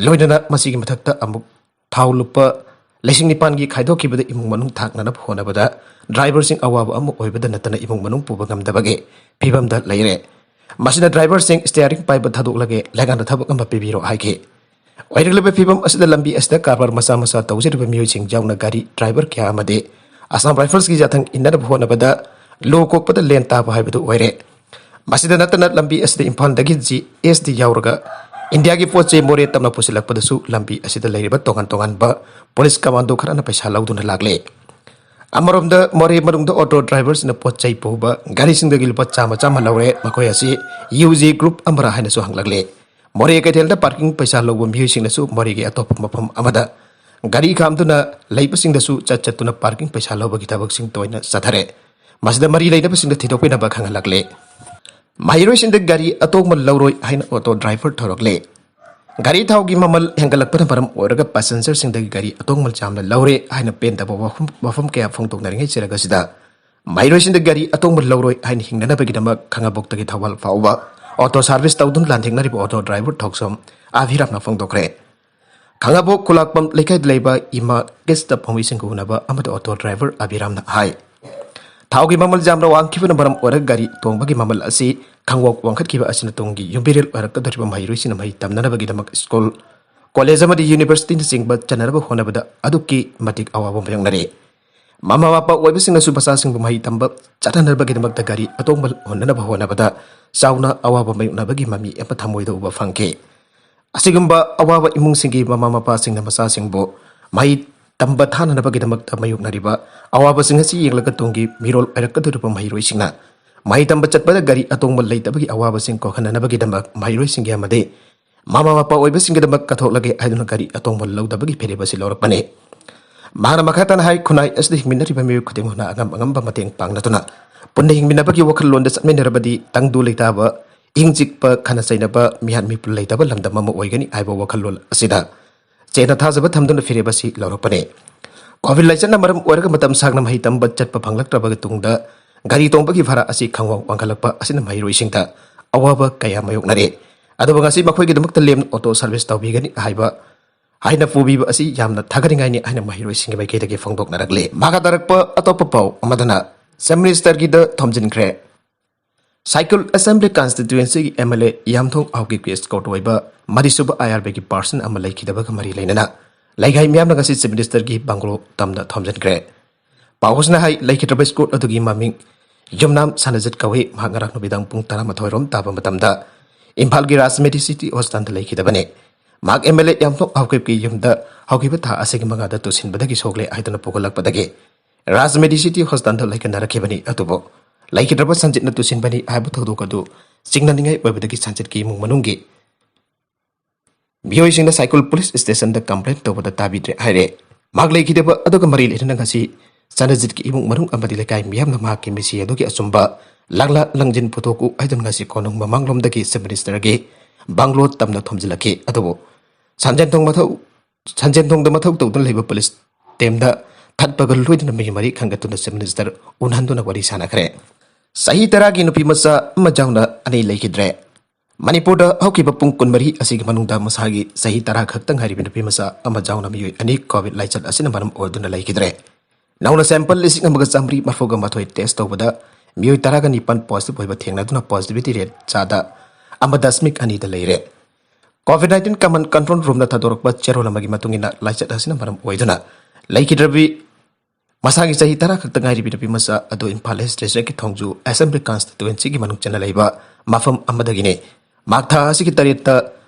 ꯂꯣꯏꯅꯅ ꯃꯁꯤꯒꯤ ꯃꯊꯛꯇ ꯑꯃꯨꯛ ꯊꯥꯎ ꯂꯨꯄꯥ ꯂꯤꯁꯤꯡ ꯅꯤꯄꯥꯟꯒꯤ ꯈꯥꯏꯗꯣꯛꯈꯤꯕꯗ ꯏꯃꯨꯡ ꯃꯅꯨꯡ ꯊꯥꯛꯅꯅꯕ ꯍꯣꯠꯅꯕꯗ ꯗ꯭ꯔꯥꯏꯚꯔꯁꯤꯡ ꯑꯋꯥꯕ ꯑꯃ ꯑꯣꯏꯕꯗ ꯅꯠꯇꯅ ꯏꯃꯨꯡ ꯃꯅꯨꯡ ꯄꯨꯕ ꯉꯝꯗꯕꯒꯤ ꯐꯤꯕꯝꯗ ꯂꯩꯔꯦ꯫ ꯃꯁꯤꯗ ꯗ꯭ꯔꯥꯏꯚꯔꯁꯤꯡ ꯁ꯭ꯇꯤꯌꯥꯔꯤꯡ ꯄꯥꯏꯕ ꯊꯥꯗꯣꯛꯂꯒꯦ, ꯂꯩꯉꯥꯛꯅ ꯊꯕꯛ ꯑꯃ ꯄꯤꯕꯤꯔꯣ ꯍꯥꯏꯈꯤ꯫ ꯑꯣꯏꯔꯛꯂꯤꯕ ꯐꯤꯕꯝ ꯑꯁꯤꯗ ꯂꯝꯕꯤ ꯑꯁꯤꯗ ꯀꯔꯕꯥꯔ ꯃꯆꯥ ꯃꯆꯥ ꯇꯧꯖꯔꯤꯕ ꯃꯤꯑꯣꯏꯁꯤꯡ ꯌꯥꯎꯅ ꯒꯥꯔꯤ ꯗ꯭ꯔꯥꯏꯚꯔ ꯀꯌꯥ ꯑꯃꯗꯤ ꯑꯁꯥꯝ ꯔꯥꯏꯐꯜꯁꯀꯤ ꯌꯥꯊꯪ ꯏꯟꯅꯅꯕ ꯍꯣꯠꯅꯕꯗ ꯂꯣ ꯀꯣꯛꯄꯗ ꯂꯦꯟ ꯇꯥꯕ ꯍꯥꯏꯕꯗꯨ ꯑꯣꯏꯔꯦ꯫ ꯃꯁꯤꯗ ꯅꯠꯇꯅ ꯂꯝꯕꯤ ꯑꯁꯤꯗ ꯏꯝꯐꯥꯜꯗꯒꯤ ꯖꯤ ꯑꯦꯁ ꯇꯤ ꯌꯥꯎꯔꯒ ꯏꯟꯗꯤꯌꯥꯒꯤ ꯄꯣꯠ ꯆꯩ ꯃꯣꯔꯦ ꯇꯝꯅ ꯄꯨꯁꯤꯜꯂꯛꯄꯗꯁꯨ ꯂꯝꯕꯤ ꯑꯁꯤꯗ ꯂꯩꯔꯤꯕ ꯇꯣꯉꯥꯟ ꯇꯣꯉꯥꯟꯕ ꯄꯨꯂꯤꯁ ꯀꯃꯥꯟꯗꯣ ꯈꯔꯅ ꯄꯩꯁꯥ ꯂꯧꯗꯨꯅ ꯂꯥꯛꯂꯦ꯫ ꯑꯃꯔꯣꯝꯗ ꯃꯣꯔꯦ ꯃꯅꯨꯡꯗ ꯑꯣꯇꯣ ꯗ꯭ꯔꯥꯏꯚꯔꯁꯤꯡꯅ ꯄꯣꯠ ꯆꯩ ꯄꯨꯕ ꯒꯥꯔꯤꯁꯤꯡꯗꯒꯤ ꯂꯨꯄꯥ ꯆꯥꯝꯃ ꯆꯥꯝꯃ ꯂꯧꯔꯦ꯫ ꯃꯈꯣꯏ ꯑꯁꯤ ꯌꯨ ꯖꯤ ꯒ꯭ꯔꯨꯞ ꯑꯃꯔ ꯍꯥꯏꯅꯁꯨ ꯍꯪꯂꯛꯂꯦ꯫ ꯃꯣꯔꯦ ꯀꯩꯊꯦꯜꯗ ꯄꯥꯔꯀꯤꯡ ꯄꯩꯁꯥ ꯂꯧꯕ ꯃꯤꯑꯣꯏꯁꯤꯡꯅꯁꯨ ꯃꯣꯔꯦꯒꯤ ꯑꯇꯣꯞꯄ ꯃꯐꯝ ꯑꯃꯗ ꯒꯥꯔꯤ ꯈꯥꯝꯗꯨꯅ ꯂꯩꯕꯁꯤꯡꯗꯁꯨ ꯆꯠ ꯆꯠꯇꯨꯅ ꯄꯥꯔꯀꯤꯡ ꯄꯩꯁꯥ ꯂꯧꯕꯒꯤ ꯊꯕꯛꯁꯤꯡ ꯇꯣꯏꯅ ꯆꯠꯊꯔꯦ꯫ ꯃꯁꯤꯗ ꯃꯔꯤ ꯂꯩꯅꯕꯁꯤꯡꯗ ꯊꯤꯗꯣꯛꯄꯤꯅꯕ ꯈꯪꯍꯜꯂꯛꯂꯦ꯫ ꯃꯍꯩꯔꯣꯏꯁꯤꯡꯗ ꯒꯥꯔꯤ ꯑꯇꯣꯡꯕ ꯂꯧꯔꯣꯏ ꯍꯥꯏꯅ ꯑꯣꯇꯣ ꯗ꯭ꯔꯥꯏꯚꯔ ꯊꯧꯔꯛꯂꯦ꯫ ꯒꯥꯔꯤ ꯊꯥꯎꯒꯤ ꯃꯃꯜ ꯍꯦꯟꯒꯠꯂꯛꯄꯅ ꯃꯔꯝ ꯑꯣꯏꯔꯒ ꯄꯦꯁꯦꯟꯖꯔꯁꯤꯡꯗꯒꯤ ꯒꯥꯔꯤ ꯑꯇꯣꯡꯕ ꯌꯥꯝꯅ ꯂꯧꯔꯦ ꯍꯥꯏꯅ ꯄꯦꯟꯗꯕ ꯋꯥꯐꯝ, ꯋꯥꯐꯝ ꯀꯌꯥ ꯐꯣꯡꯗꯣꯛꯅꯔꯤꯉꯩ ꯆꯦꯔꯛ ꯑꯁꯤꯗ ꯃꯍꯩꯔꯣꯏꯁꯤꯡꯗ ꯒꯥꯔꯤ ꯑꯇꯣꯡꯕ ꯂꯧꯔꯣꯏ ꯍꯥꯏꯅ ꯍꯤꯡꯅꯅꯕꯒꯤꯗꯃꯛ ꯈꯥꯉꯕꯣꯛꯇꯒꯤ ꯊꯧꯕꯥꯜ ꯐꯥꯎꯕ ꯑꯣꯇꯣ ꯁꯥꯔꯚꯤꯁ ꯇꯧꯗꯨꯅ ꯂꯥꯟꯊꯦꯡꯅꯔꯤꯕ ꯑꯣꯇꯣ ꯗ꯭ꯔꯥꯏꯚꯔ ꯊꯣꯛꯆꯣꯝ ꯑꯚꯤꯔꯥꯝꯅ ꯐꯣꯡꯗꯣꯛꯈ꯭ꯔꯦ꯫ ꯈꯥꯉꯕꯣꯛ ꯈꯨꯂꯥꯛꯄꯝ ꯂꯩꯀꯥꯏꯗ ꯂꯩꯕ ꯏꯃꯥ ꯀ꯭ꯔꯤꯁꯇ ꯄꯥꯝꯕꯤꯁꯤꯡꯒ ꯎꯅꯕ ꯑꯃꯗ ꯑꯣꯇꯣ ꯗ꯭ꯔꯥꯏꯚꯔ ꯑꯕꯤꯔꯥꯝꯅ ꯍꯥꯏ, ꯊꯥꯎꯒꯤ ꯃꯃꯜ ꯌꯥꯝꯅ ꯋꯥꯡꯈꯤꯕꯅ ꯃꯔꯝ ꯑꯣꯏꯔꯒ ꯒꯥꯔꯤ ꯇꯣꯡꯕꯒꯤ ꯃꯃꯜ ꯑꯁꯤ ꯈꯥꯉꯕꯣꯛ ꯋꯥꯡꯈꯠꯈꯤꯕ ꯑꯁꯤꯅ ꯇꯨꯡꯒꯤ ꯌꯨꯝꯕꯤꯔꯦꯜ ꯑꯣꯏꯔꯛꯀꯗꯧꯔꯤꯕ ꯃꯍꯩꯔꯣꯏꯁꯤꯡꯅ ꯃꯍꯩ ꯇꯝꯅꯅꯕꯒꯤꯗꯃꯛ ꯁ꯭ꯀꯨꯜ, ꯀꯣꯂꯦꯖ ꯑꯃꯗꯤ ꯌꯨꯅꯤꯚꯔꯁꯤꯇꯤꯅꯆꯤꯡꯕ ꯆꯠꯅꯅꯕ ꯍꯣꯠꯅꯕꯗ ꯑꯗꯨꯛꯀꯤ ꯃꯇꯤꯛ ꯑꯋꯥꯕ ꯃꯥꯌꯣꯛꯅꯔꯦ꯫ ꯃꯃꯥ ꯃꯄꯥ ꯑꯣꯏꯕꯁꯤꯡꯅꯁꯨ ꯃꯆꯥꯁꯤꯡꯕꯨ ꯃꯍꯩ ꯇꯝꯕ ꯆꯠꯍꯟꯅꯕꯒꯤꯗꯃꯛꯇ ꯒꯥꯔꯤ ꯑꯇꯣꯡꯕ ꯍꯨꯟꯅꯅꯕ ꯍꯣꯠꯅꯕꯗ ꯆꯥꯎꯅ ꯑꯋꯥꯕ ꯃꯥꯌꯣꯛꯅꯕꯒꯤ ꯃꯃꯤ ꯑꯃ ꯊꯃꯣꯏꯗ ꯎꯕ ꯐꯪꯈꯤ꯫ ꯑꯁꯤꯒꯨꯝꯕ ꯑꯋꯥꯕ ꯏꯃꯨꯡꯁꯤꯡꯒꯤ ꯃꯃꯥ ꯃꯄꯥꯁꯤꯡꯅ ꯃꯆꯥꯁꯤꯡꯕꯨ ꯃꯍꯩ ꯇꯝꯕ ꯊꯥꯅꯅꯕꯒꯤꯗꯃꯛꯇ ꯃꯥꯌꯣꯛꯅꯔꯤꯕ ꯑꯋꯥꯕꯁꯤꯡ ꯑꯁꯤ ꯌꯦꯡꯂꯒ ꯇꯨꯡꯒꯤ ꯃꯤꯔꯣꯜ ꯑꯣꯏꯔꯛꯀꯗꯧꯔꯤꯕ ꯃꯍꯩꯔꯣꯏꯁꯤꯡꯅ ꯃꯍꯩ ꯇꯝꯕ ꯆꯠꯄꯗ ꯒꯥꯔꯤ ꯑꯇꯣꯡꯕ ꯂꯩꯇꯕꯒꯤ ꯑꯋꯥꯕꯁꯤꯡ ꯀꯣꯛꯍꯟꯅꯅꯕꯒꯤꯗꯃꯛ ꯃꯍꯩꯔꯣꯏꯁꯤꯡꯒꯤ ꯑꯃꯗꯤ ꯃꯃꯥ ꯃꯄꯥ ꯑꯣꯏꯕꯁꯤꯡꯒꯤꯗꯃꯛ ꯀꯠꯊꯣꯛꯂꯒꯦ ꯍꯥꯏꯗꯨꯅ ꯒꯥꯔꯤ ꯑꯇꯣꯡꯕ ꯂꯧꯗꯕꯒꯤ ꯐꯤꯔꯦꯞ ꯑꯁꯤ ꯂꯧꯔꯛꯄꯅꯤ꯫ ꯃꯍꯥꯛꯅ ꯃꯈꯥ ꯇꯥꯅ ꯍꯥꯏ, ꯈꯨꯟꯅꯥꯏ ꯑꯁꯤꯗ ꯍꯤꯡꯃꯤꯟꯅꯔꯤꯕ ꯃꯤꯑꯣꯏ ꯈꯨꯗꯤꯡꯃꯛꯅ ꯑꯉꯝ ꯑꯉꯝꯕ ꯃꯇꯦꯡ ꯄꯥꯡꯅꯗꯨꯅ ꯄꯨꯟꯅ ꯍꯤꯡꯃꯤꯟꯅꯕꯒꯤ ꯋꯥꯈꯜꯂꯣꯟꯗ ꯆꯠꯃꯤꯟꯅꯔꯕꯗꯤ ꯇꯪꯗꯨ ꯂꯩꯇꯥꯕ ꯏꯪ ꯆꯤꯛꯄ, ꯈꯠꯅ ꯆꯩꯅꯕ, ꯃꯤꯍꯥꯠ ꯃꯤꯄꯨꯟ ꯂꯩꯇꯕ ꯂꯝꯗꯝ ꯑꯃ ꯑꯣꯏꯒꯅꯤ ꯍꯥꯏꯕ ꯋꯥꯈꯜꯂꯣꯟ ꯑꯁꯤꯗ ꯆꯦꯠꯅ ꯊꯥꯖꯕ ꯊꯝꯗꯨꯅ ꯐꯤꯔꯦꯞ ꯑꯁꯤ ꯂꯧꯔꯛꯄꯅꯤ꯫ ꯀꯣꯚꯤꯗ ꯂꯥꯏꯆꯠꯅ ꯃꯔꯝ ꯑꯣꯏꯔꯒ ꯃꯇꯝ ꯁꯥꯡꯅ ꯃꯍꯩ ꯇꯝꯕ ꯆꯠꯄ ꯐꯪꯂꯛꯇ꯭ꯔꯕꯒꯤ ꯇꯨꯡꯗ ꯒꯥꯔꯤ ꯇꯣꯡꯕꯒꯤ ꯚꯔꯥ ꯑꯁꯤ ꯈꯪꯋꯥꯡ ꯋꯥꯡꯈꯠꯂꯛꯄ ꯑꯁꯤꯅ ꯃꯍꯩꯔꯣꯏꯁꯤꯡꯗ ꯑꯋꯥꯕ ꯀꯌꯥ ꯃꯥꯌꯣꯛꯅꯔꯦ꯫ ꯑꯗꯨꯕꯨ ꯉꯁꯤ ꯃꯈꯣꯏꯒꯤꯗꯃꯛꯇ ꯂꯦꯝꯅ ꯑꯣꯇꯣ ꯁꯔꯚꯤꯁ ꯇꯧꯕꯤꯒꯅꯤ ꯍꯥꯏꯕ ꯍꯥꯏꯅ ꯄꯨꯕꯤꯕ ꯑꯁꯤ ꯌꯥꯝꯅ ꯊꯥꯒꯠꯅꯤꯡꯉꯥꯏꯅꯤ ꯍꯥꯏꯅ ꯃꯍꯩꯔꯣꯏꯁꯤꯡꯒꯤ ꯃꯥꯏꯀꯩꯗꯒꯤ ꯐꯣꯡꯗꯣꯛꯅꯔꯛꯂꯤ꯫ ꯃꯈꯥ ꯇꯥꯔꯛꯄ ꯑꯇꯣꯞꯄ ꯄꯥꯎ ꯑꯃꯗꯅ ꯆꯤꯐ ꯃꯤꯅꯤꯁꯇꯔꯒꯤꯗ ꯊꯣꯝꯖꯤꯟꯈ꯭ꯔꯦ꯫ ꯁꯥꯏꯀꯨꯜ ꯑꯦꯁꯦꯝꯕ꯭ꯂꯤ ꯀꯟꯁꯇꯤꯇ꯭ꯌꯨꯑꯦꯟꯁꯤꯒꯤ ꯑꯦꯝ ꯑꯦꯜ ꯑꯦ ꯌꯥꯝꯊꯣꯡ ꯍꯥꯎꯀꯤꯞꯀꯤ ꯏꯁꯀꯣꯔꯠ ꯑꯣꯏꯕ ꯃꯔꯤꯁꯨꯕ ꯑꯥꯏ ꯑꯥꯔ ꯕꯤꯒꯤ ꯄꯥꯔꯁꯟ ꯑꯃ ꯂꯩꯈꯤꯗꯕꯒ ꯃꯔꯤ ꯂꯩꯅꯅ ꯂꯩꯀꯥꯏ ꯃꯤꯌꯥꯝꯅ ꯉꯁꯤ ꯆꯤꯐ ꯃꯤꯅꯤꯁꯇꯔꯒꯤ ꯕꯪꯒ꯭ꯂꯣ ꯇꯝꯅ ꯊꯣꯝꯖꯤꯟꯈ꯭ꯔꯦ꯫ ꯄꯥꯎ ꯑꯁꯤꯅ ꯍꯥꯏ, ꯂꯩꯈꯤꯗ꯭ꯔꯕ ꯏꯁꯀꯣꯔꯠ ꯑꯗꯨꯒꯤ ꯃꯃꯤꯡ ꯌꯨꯝꯅꯥꯝ ꯁꯥꯅꯖꯤꯠ ꯀꯧꯏ꯫ ꯃꯍꯥꯛ ꯉꯔꯥꯡ ꯅꯨꯃꯤꯗꯥꯡ ꯄꯨꯡ ꯇꯔꯥꯃꯥꯊꯣꯏ ꯔꯣꯝ ꯇꯥꯕ ꯃꯇꯝꯗ ꯏꯝꯐꯥꯜꯒꯤ ꯔꯥꯖ ꯃꯦꯗꯤꯁꯤꯇꯤ ꯍꯣꯁꯄꯤꯇꯥꯜꯗ ꯂꯩꯈꯤꯗꯕꯅꯤ꯫ ꯃꯍꯥꯛ ꯑꯦꯝ ꯑꯦꯜ ꯑꯦ ꯌꯥꯝꯊꯣꯡ ꯍꯥꯎꯀꯤꯞꯀꯤ ꯌꯨꯝꯗ ꯍꯧꯈꯤꯕ ꯊꯥ ꯑꯁꯤꯒꯤ ꯃꯉꯥꯗ ꯇꯨꯁꯤꯟꯕꯗꯒꯤ ꯁꯣꯛꯂꯦ ꯍꯥꯏꯗꯨꯅ ꯄꯨꯈꯠꯂꯛꯄꯗꯒꯤ ꯔꯥꯖ ꯃꯦꯗꯤꯁꯤꯇꯤ ꯍꯣꯁꯄꯤꯇꯥꯜꯗ ꯂꯩꯈꯟꯅꯔꯛꯈꯤꯕꯅꯤ꯫ ꯑꯗꯨꯕꯨ ꯂꯩꯈꯤꯗ꯭ꯔꯕ ꯁꯟꯖꯤꯠꯅ ꯇꯨꯁꯤꯟꯕꯅꯤ ꯍꯥꯏꯕ ꯊꯧꯗꯣꯛ ꯑꯗꯨ ꯆꯤꯡꯅꯅꯤꯡꯉꯥꯏ ꯑꯣꯏꯕꯗꯒꯤ ꯁꯟꯖꯤꯠꯀꯤ ꯏꯃꯨꯡ ꯃꯅꯨꯡꯒꯤ ꯃꯤꯑꯣꯏꯁꯤꯡꯅ ꯁꯥꯏꯀꯨꯜ ꯄꯨꯂꯤꯁ ꯁ꯭ꯇꯦꯁꯟꯗ ꯀꯝꯄ꯭ꯂꯦꯟ ꯇꯧꯕꯗ ꯇꯥꯕꯤꯗ꯭ꯔꯦ ꯍꯥꯏꯔꯦ꯫ ꯃꯍꯥꯛ ꯂꯩꯈꯤꯗꯕ ꯑꯗꯨꯒ ꯃꯔꯤ ꯂꯩꯅꯅ ꯉꯁꯤ ꯁꯅꯖꯤꯠꯀꯤ ꯏꯃꯨꯡ ꯃꯅꯨꯡ ꯑꯃꯗꯤ ꯂꯩꯀꯥꯏ ꯃꯤꯌꯥꯝꯅ ꯃꯍꯥꯛꯀꯤ ꯃꯤꯁꯤ ꯑꯗꯨꯒꯤ ꯑꯆꯨꯝꯕ ꯂꯥꯛꯂ ꯂꯪꯖꯤꯟ ꯄꯨꯊꯣꯛꯎ ꯍꯥꯏꯗꯨꯅ ꯉꯁꯤ ꯀꯣꯅꯨꯡ ꯃꯃꯥꯡꯂꯣꯝꯗꯒꯤ ꯆꯤꯐ ꯃꯤꯅꯤꯁꯇꯔꯒꯤ ꯕꯪꯒ꯭ꯂꯣ ꯇꯝꯅ ꯊꯣꯝꯖꯤꯜꯂꯛꯈꯤ꯫ ꯑꯗꯨꯕꯨ ꯁꯟꯖꯦꯟꯊꯣꯡ ꯃꯊꯧ ꯁꯟꯖꯦꯟꯊꯣꯡꯗ ꯃꯊꯧ ꯇꯧꯗꯨꯅ ꯂꯩꯕ ꯄꯨꯂꯤꯁ ꯇꯤꯝꯗ ꯊꯠꯄꯒ ꯂꯣꯏꯅꯅ ꯃꯤꯑꯣꯏ ꯃꯔꯤ ꯈꯟꯒꯠꯇꯨꯅ ꯆꯤꯐ ꯃꯤꯅꯤꯁꯇꯔ ꯎꯅꯍꯟꯗꯨꯅ ꯋꯥꯔꯤ ꯁꯥꯟꯅꯈ꯭ꯔꯦ꯫ ꯆꯍꯤ ꯇꯔꯥꯒꯤ ꯅꯨꯄꯤ ꯃꯆꯥ ꯑꯃ ꯌꯥꯎꯅ ꯑꯅꯤ ꯂꯩꯈꯤꯗ꯭ꯔꯦ꯫ ꯃꯅꯤꯄꯨꯔꯗ ꯍꯧꯈꯤꯕ ꯄꯨꯡ ꯀꯨꯟꯃꯔꯤ ꯑꯁꯤꯒꯤ ꯃꯅꯨꯡꯗ ꯃꯁꯥꯒꯤ ꯆꯍꯤ ꯇꯔꯥ ꯈꯛꯇ ꯉꯥꯏꯔꯤꯕ ꯅꯨꯄꯤ ꯃꯆꯥ ꯑꯃ ꯌꯥꯎꯅ ꯃꯤꯑꯣꯏ ꯑꯅꯤ ꯀꯣꯚꯤꯗ ꯂꯥꯏꯆꯠ ꯑꯁꯤꯅ ꯃꯔꯝ ꯑꯣꯏꯗꯨꯅ ꯂꯩꯈꯤꯗ꯭ꯔꯦ꯫ ꯅꯧꯅ ꯁꯦꯝꯄꯜ ꯂꯤꯁꯤꯡ ꯑꯃꯒ ꯆꯥꯃꯔꯤ ꯃꯔꯐꯨꯒ ꯃꯥꯊꯣꯏ ꯇꯦꯁ ꯇꯧꯕꯗ ꯃꯤꯑꯣꯏ ꯇꯔꯥꯒ ꯅꯤꯄꯥꯟ ꯄꯣꯖꯤꯇꯤꯚ ꯑꯣꯏꯕ ꯊꯦꯡꯅꯗꯨꯅ ꯄꯣꯖꯤꯇꯤꯚꯤꯇꯤ ꯔꯦꯠ ꯆꯥꯗ ꯑꯃ ꯗꯁꯃꯤꯛ ꯑꯅꯤꯗ ꯂꯩꯔꯦ꯫ ꯀꯣꯚꯤꯗ ꯅꯥꯏꯟꯇꯤꯟ ꯀꯃꯟ ꯀꯟꯇ꯭ꯔꯣꯜ ꯔꯨꯝꯅ ꯊꯥꯗꯣꯔꯛꯄ ꯆꯦꯔꯣꯜ ꯑꯃꯒꯤ ꯃꯇꯨꯡ ꯏꯟꯅ ꯂꯥꯏꯆꯠ ꯑꯁꯤꯅ ꯃꯔꯝ ꯑꯣꯏꯗꯨꯅ ꯂꯩꯈꯤꯗ꯭ꯔꯕꯤ ꯃꯁꯥꯒꯤ ꯆꯍꯤ ꯇꯔꯥ ꯈꯛꯇ ꯉꯥꯏꯔꯤꯕꯤ ꯅꯨꯄꯤ ꯃꯆꯥ ꯑꯗꯨ ꯏꯝꯐꯥꯜ ꯏꯁ ꯗꯤꯁꯇ꯭ꯔꯤꯛꯀꯤ ꯊꯣꯡꯖꯨ ꯑꯦꯁꯦꯝꯕ꯭ꯂꯤ ꯀꯟꯁꯇꯤꯇ꯭ꯌꯨꯑꯦꯟꯁꯤꯒꯤ ꯃꯅꯨꯡ ꯆꯟꯅ ꯂꯩꯕ ꯃꯐꯝ ꯑꯃꯗꯒꯤꯅꯤ꯫ ꯃꯍꯥꯛ ꯊꯥ ꯑꯁꯤꯒꯤ ꯇꯔꯦꯠꯇ